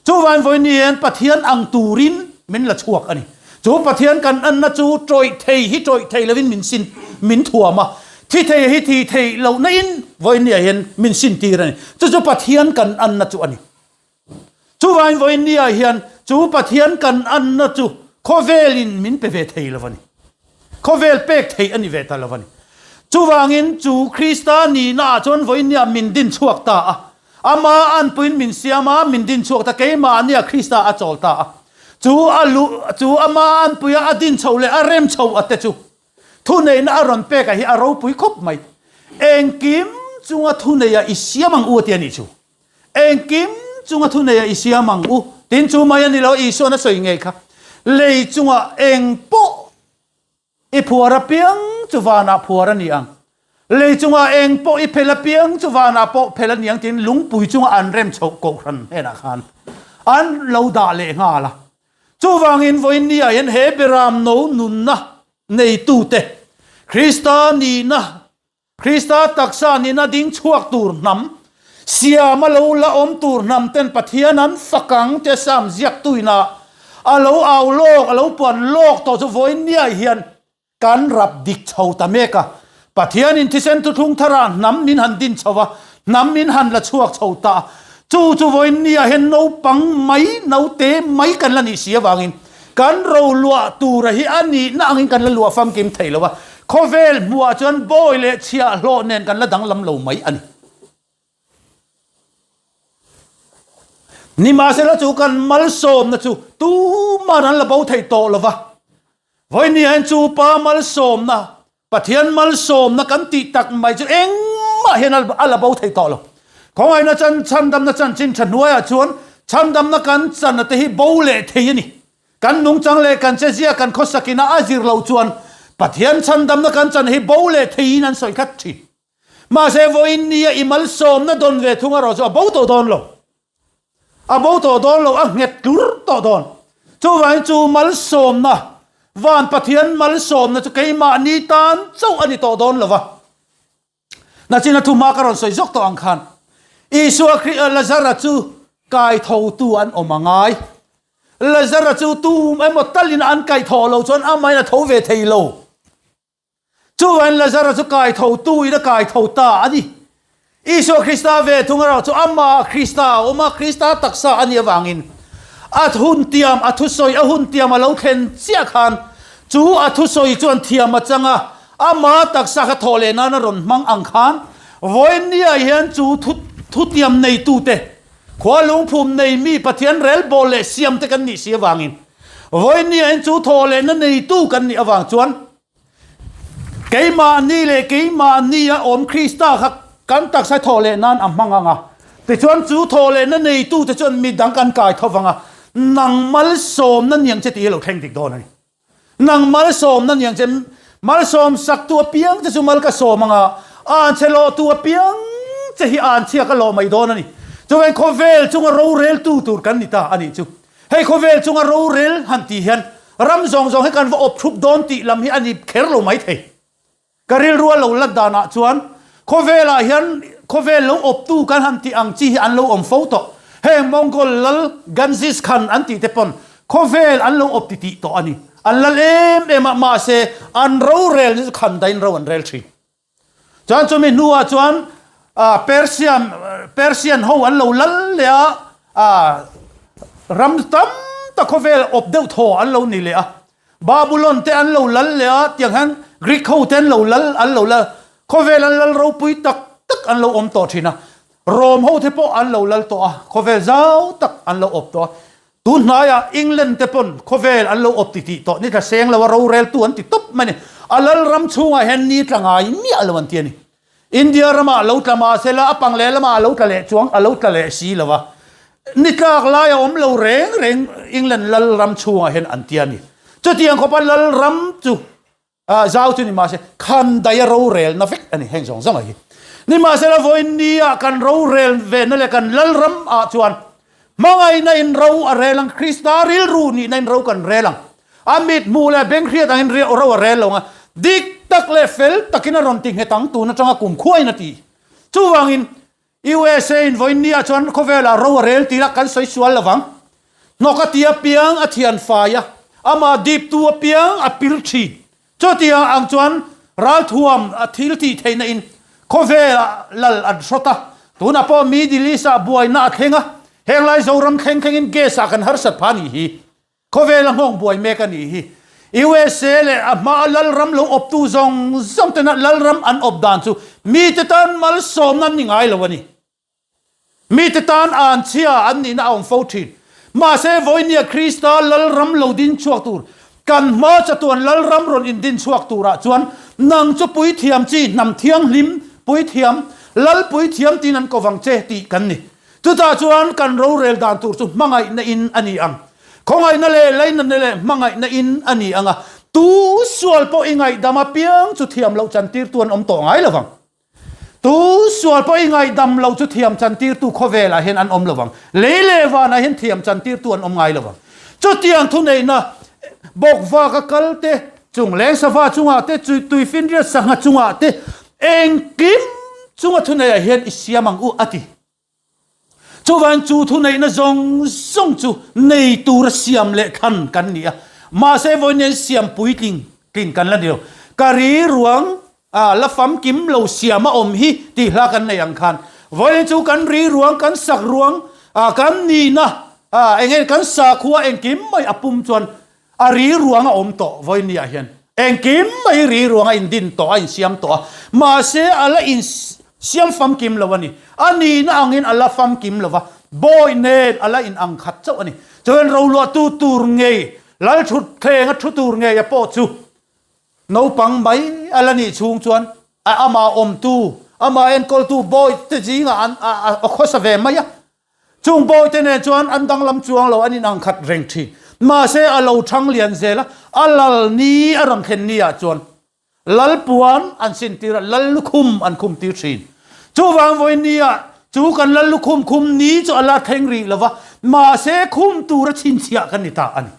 chuvain vawiin hian Pathian ang turin min la chhuak a ni. Chu Pathian kan anna chu tawih thei hi tawih thei lovin min sin min thuam a, thi thei hi thi thei lohna in vawiin niah hian min sin tir a ni. Chu chu Pathian kan anna chu a ni. Chuvain vawiin niah hian chu Pathian kan anna chu khawvelin min pe ve thei lo a ni. Khawvel pek theih a ni ve ta lo a ni. Chuvangin chu Krista nihnaah chuan vawiin niah min din chhuak ta a. Ama anpuiin min siam a, min din chhuak ta. Keimahnia Krista a chawl ta a. Chu a luh, chu ama anpuia a din chhoh leh a rem chhoh a te chu thuneihna a rawn pek a hi a ropui khawp mai. Engkim chunga thuneia i siam ang u a ti a nih chu. Engkim chunga thuneia i siam ang u. Tin chu mai a ni lo, Isuan a sawi ngei kha. Lei chunga eng pawh i phuar apiang chu vanah phuar a ni ang. Lei chunga eng pawh i phel apiang chu vanah pawh phel a ni ang tiin lungpui chunga an rem chhoh kohhran hnenah khan an lo dah leh nghal a. Chuvangin vawiin ni ah hian he Beram no nunna neitute Krista nihna Krista taksa nihna ding chhuak tur hnam, siam a lo la awm tur hnam ten Pathian an fak ang tia Sam ziaktuina a lo au lawk, a lo puan lawk tawh chu vawiin niai hian kan rap dik chho ta mek a. Pathianin thisen thuthlung tharah hnam min han din chho a, hnam min han la chhuak chho ta a. Chu chu vawiin niah hian naupang mai, naute mai kan la nih si avangin Kan ro luah tura hi a nihna angin kan la luah famkim thei lo a, khawvel hmuhah chuan bawi leh chhiahhlawh nen kan la danglam lo mai a ni. Nimahsela chu kan malsawmna chu tuman an la bo thei tawh lo va, vawiin hian chu pa malsawmna Pathian malsawmna kan tih tak mai chu engmah hian a la bo thei tawh lo. Khawngaihna chan chhandamna chanchin tha hnuaiah chuan chhandamna kan channa te hi bo leh thei a ni. Kan nungchang leh kan chezia kan khawsakina a zir loh chuan Pathian chhandamna kan chan hi bo leh theiin an sawi khat thin. Mahse vawiin nia i malsawmna dawn ve thung erawh chu a bo tawh dawn lo. A bo tawh dawn lo, a nghet tlur tawh dawn. Chuvangin chu malsawmna, van Pathian malsawmna chu keimahni tan chauh a ni tawh dawn lo va. Nachina thu hma ka rawn sawi zawk tawh ang khan, Isua Kri, Lazara chu. Kaithotu an awm a ngai. Lazara chu tum emaw talin an kaihthawh loh chuan amahin a tho ve thei lo. Chuvangin Lazara chu kaithotu in a kaitho ta a ni. Isua Krista ve thung erawh chu amah Krista a awm a, Krista taksa a nih avangin a hun tiam, a thusawi, a hun tiam a lo thlen chiah khan chu a thusawi chuan thiam a chang a, ama taksa kha thawh leh nan a rawn hmang ang khan vawinia hian chu thu thutiam neitute khua lungphum nei mi Pathian relbawl leh siamte kan nih si avangin vawinia hian chu thawh lehna neitu kan nih avang chuan Keimahni leh keimahni a awm Krista kha kan taksa thawh leh nan a hmang ang a. Tichuan chu thawh lehna neitute chuan mi dang kan kai tho vang a, nang malsawmna niang che tih hi a lo thleng dik dawn a ni. Nang malsawmna niang che, malsawm saktu apiang che chu mal ka sawm ang a, anchhe lawhtu apiang che hi anchhia ka lawh mai dawn a ni. Chuvangin khawvel chunga roreltu tur kan ni ta a nih chu. Hei khawvel chunga rorel han tih hian ram zawng zawng hi kan va awp thup dawn tih lam hi a ni kher lo mai thei. Ka rilru a lo lat danah chuan khawvelah hian khawvel lo awptu kan han tih ang chi hi an lo awm fo tawh. Heng Mongol lal Ganzis Khan an tih te pawn khawvel an lo awp titih tawh a ni. An lal em em a, mahse an rorel ni chu khan daiin ro an rel thin. Chuan chumi hnuah chuan Persian Persian ho an lo lal leh a, ram tam tak khawvel awp deuh thaw an lo ni leh a. Babulon te an lo lal leh a, tiang hian Greek ho te an lo lal an lo lal khawvel an lal ropui tak tak an lo awm tawh thin a. Rom ho te pawh an lo lal tawh a, khawvel zau tak an lo awp tawh a. Tun hnaiah England te pawn khawvel an lo awp titih tawh, ni tla seng lo a roreltu an ti tawp mai a ni. A lal ram chhungah hian ni tla ngai miah lo an ti a ni. India ramah a lo tla mah se la, a pang leh lamah a lo tla leh chuang a lo tla leh si lo a. Ni tlak lai a awm lo reng reng England lal ram chhungah hian an ti a ni. Chutiang khawpa lal ram chu Zau chu nimahse khan daia rorelna vek a ni heng zawng zawng a hi. Nimahsela vawiin nia kan rorel vena leh kan lalram ah chuan hmangaihna in ro a rel ang, Krista rilru nihna in ro kan rel ang. A mit hmuh leh beng hriat angin ro a rel lo ang a, dik tak leh fel takin a rawn ti nghet ang tun atanga kum khuain a ti. Chuvangin USA in vawiin nia chuan khawvelah ro a rel tih lah kan sawi sual lo vang. Hnawk a ti apiang a thian fai a, amah diptu apiang a pil thin. Chutiang ang chuan ralthuam a thil tih theihna in khawvelah lal an hrawt a, tunah pawh Middle East ah buaina a thleng a, henglai Zoram thleng thlengin gas ah kan harsat phah a nih hi. Khawvel a nghawng buai mek a nih hi. USA leh a hmaa lalram lo awptu zawng zawng tena lalram an awp dan chu mite tan malsawmna an ni ngai lo a ni. Mite tan anchhia an nihna a awm fo thin. Mahse vawinia Krista lalram lo din chhuak tur, kan hma chatuan lalram rawn indin chhuak turah chuan nang chu puithiam chi hnam thianghlim puithiam, lal puithiam tiin an ko vang che tih kan ni. Chutah chuan kan rorel dan tur chu hmangaihna in a ni ang. Khawngaihna leh lainatna leh hmangaihna in a ni ang a, tu sual pawh i ngaihdam apiang chu thiam loh chantirtu an awm tawh ngai lo vang. Tu sual pawh i ngaihdam loh chu thiam chantirtu khawvelah hian an awm lo vang. Lei leh vanah hian thiam chantirtu an awm ngai lo vang. Chutiang thuneihna bawkvak a kal te, chung leng sava chungah te, tuifinriat sangha chungah te, engkim chunga thuneihah hian i siam ang u a ti. Chuvan chu thuneihna zawng zawng chu nei tura siam leh thlan kan ni a, mahse vawiin siam puitling tlin kan la ni lo. Ka ri ruang a la famkim lo siam a awm hi tih hla kan nei ang khan vawiin chu kan ri ruang, kan sak ruang, kan nihna, eng nge kan sakhua engkim mai a pum chuan A ri ruang a awm tawh vawinia hian engkim mai ri ruang a indin tawh a insiam tawh a, mahse a la insiam famkim lo a ni. A nihna angin a la famkim lo va, bawi nen a la inang khat chauh a ni. Chuan roluahtu tur ngei, Lalthut thlenga thu tur ngei a pawh chu naupang mai a la nih chhung chuan a amah awmtu, amah enkawltu bawi te zingah an a khawsa ve mai a. Chung bawite nen chuan an danglam chuang lo, an inang khat reng thin. Mahse, a lo thang lian zel a, a lal ni a rawn thlen ni ah chuan lal puan an sin tir a, lal lukhum an khum tir thin. Chuvang vawiin ni ah chu kan lal lukhum khum ni chu a la thleng rih lo va, mahse khum tura chhinchhiah kan ni ta a ni.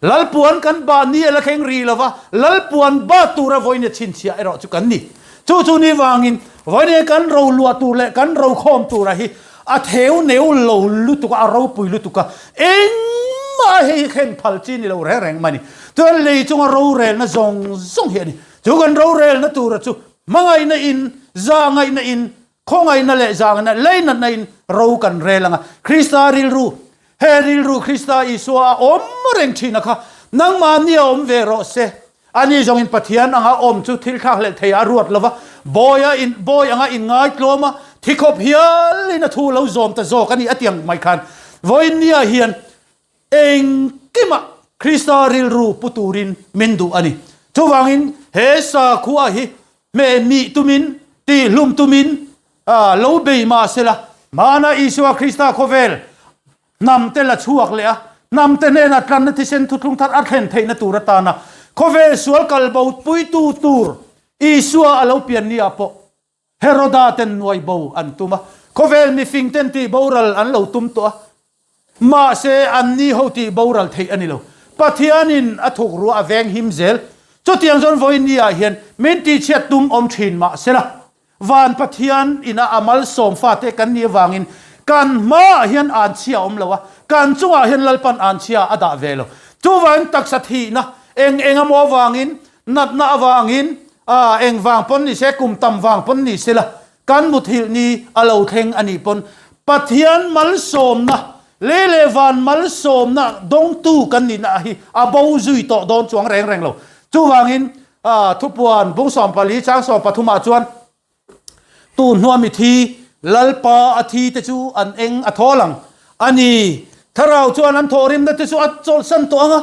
Lalpuan kan bah ni a la thleng rih lo va, Lalpuan bah tura vawiin chhinchhiah erawh chu kan ni. Chu chu ni vangin vawiin kan ro luah tur leh kan ro khawm tura hi A theu neu lo lutuk a, a ropui lutuk a, engmah hei hi khen phal chi ni lo reng reng mai a ni. Chuan lei chunga rorelna zawng zawng hi a ni. Chu kan rorelna tura chu hmangaihna in, zahngaihna in, khawngaihna leh zahngaihna, leinatna in ro kan rel ang a. Krista rilru, he rilru Krista Isua a awm reng thin a kha, nangmahni a awm ve rawh se. Ani zawngin Pathian anga awm chu thil thlakhlelh thei a ruat lo va, bawi a in, bawi anga inngaitlawm a, thi khawp hialin a thu lo zawm ta zawk a ni a ti ang mai khan vawiinniah hian engkimah Krista rilru pu turin min duh a ni. Chuvangin he sakhua hi hmeh mih tumin, tihhlum tumin lo bei mah sela, hmana Isua Krista khawvel Hnam te la chhuak leh a, hnam te hnenah tlanna thisen thuthlung thar a thlen theihna tur atana khawvel sual kal bo puitu tur Isua a lo pian ni ah pawh Heroda ten nuai bo an tum a, khawvel mifing ten tih boral an lo tum tawh a, mahse an ni ho tih boral theih a ni lo. Pathianin a thuk ruah a veng him zel. Chutiang chuan vawiin ni ah hian min tihchhiat tum awm thin mahsela Van Pathian ina a malsawm fate kan nih avangin kan hmaah hian anchhia a awm lo a, kan chungah hian Lalpan anchhia a dah ve lo. Chuvangin taksa thihna eng eng emaw avangin, natna avangin, eng vang pawn ni se, kum tam vang pawn ni sela, kan muthilh ni a lo thleng a nih pawn Pathian malsawmna, lei leh van malsawmna dawngtu kan nihna hi a bo zui tawh dawn chuang reng reng lo. Chuvangin Thupuan bung 14 chang 13 ah chuan tu hnua mithi Lalpa a thi te chu an eng a thawl ang a ni. Thlarau chuan an thawhrimna te chu a chawlhsan tawh ang a,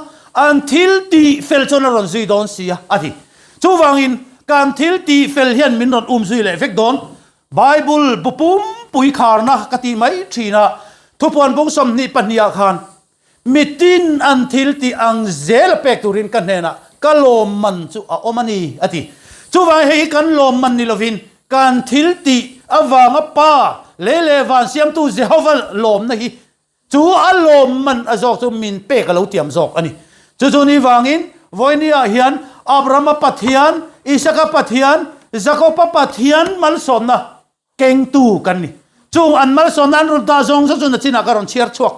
an thil tih fel chuan a rawn zui dawn si a, a ti. Chuvangin kan thil tih fel hian min rawn um zui leh vek dawn. Bible bu pumpui kharna ka tih mai thin a, Thupuan bung 22 ah khan Mitin an thil tih ang zel a pek turin ka hnenah ka lawmman chu a awm a ni, a ti. Chuvangin hei hi kan lawmman ni lovin kan thil tih avanga Pa lei leh van siamtu Jehova lawmna hi chu a lawmman a zawk chu min pek a lo tiam zawk a ni. Chu chu ni vangin Vawinia hian Abrahama Pathian, Isaka Pathian, Jakoba Pathian malsawmna Kengtu kan ni. Chung an malsawmna an rawn dah zawng zawng chu nachinah ka rawn chhiar chhuak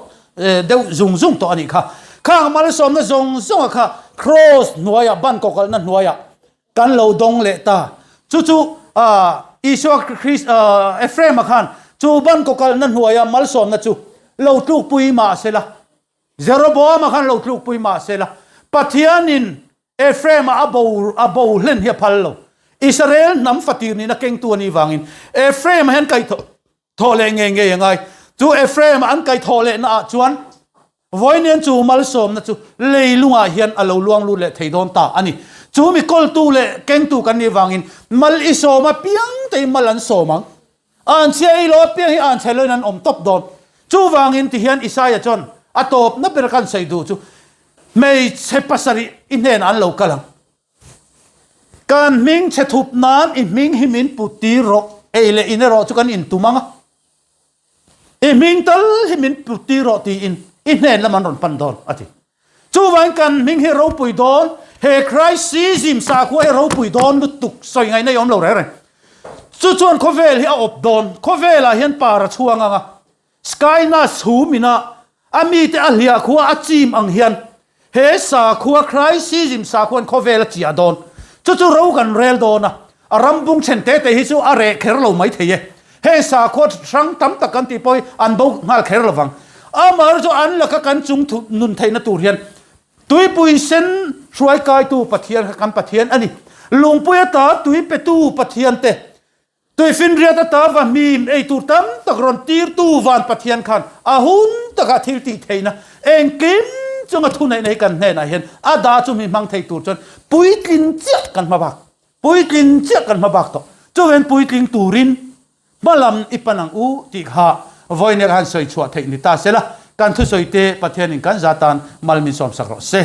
deuh zung zung tawh a nih kha. Khang malsawmna zawng zawnga kha Kraws hnuaiah, ban kawkalhna hnuaiah kan lo dawng leh ta. Chu chu Isua Krist, Ephraim-a khan chu ban kawkalhna hnuaia malsawmna chu lo tlukpui mah sela, Jeroboam-a khan lo tlukpui mah sela, Pathianin Ephraim-a a bo a bo hlen hi a phal lo. Israel hnam fatir nihna kengtu a nih vangin Ephraim-a hian kaih thawh thawh leh ngei ngei a ngai. Chu Ephraim-a an kaih thawh lehna ah chuan vawiin chu malsawmna chu leilungah hian a lo luang lut leh thei dawn ta a ni. Chu mi kawltu leh kengtu kan nih vangin mal i sawm apiang te hi mal an sawm ang. An chhia ei lo apiang hi an chhe loin an awm tawp dawn. Chuvangin tihian Isaia chuan a tawpna ber kan sawi duh chu hmeichhe pasarih i hnenah an lo kal ang. Kan hming chhe thup nan i hming hi min put tir rawh, ei leh in erawh chu kan intum ang a. I hming tal hi min put tir rawh tiin i hnen lam an rawn pan dawn a ti. Chuvangin kan hming hi ropui dawn, he Christism sakhua hi ropui dawn lutuk sawi ngaihna i awm lo reng reng. Chu chuan khawvel hi a awp dawn, khawvelah hian par a chhuang ang a, Skyna chhum ina a mite a hliah khua a chim ang hian he sakhua Christism sakhuan khawvel a chiah dawn. Chu chu ro kan rel dawn a, a ram bung then te te hi chu a reh kher lo mai thei e. Heng sakhua hrang tam tak kan tih pawh hi an bo nghal kher lo vang. Amaherawhchu chu an laka kan chung nun theihna tur hian Tuipui sen hruai kaitu Pathian kha kan Pathian a ni. Lungpui ata tui petu Pathian te, tuifinriat ata va hmim ei tur tam tak rawn tirtu van Pathian khan a hun takah thil tih theihna engkim chunga thuneihna hi kan hnenah hian a dah chu mi hmang thei tur chuan puitlin chiah kan hma bak. Puitling chiah kan hma bak tawh. Chuven puitling turin hma lam i pan ang u tih kha vawiin han sawi chhuah theih ni ta sela, kan thusawi te Pathianin kan za tan mal min sawmsak rawh se.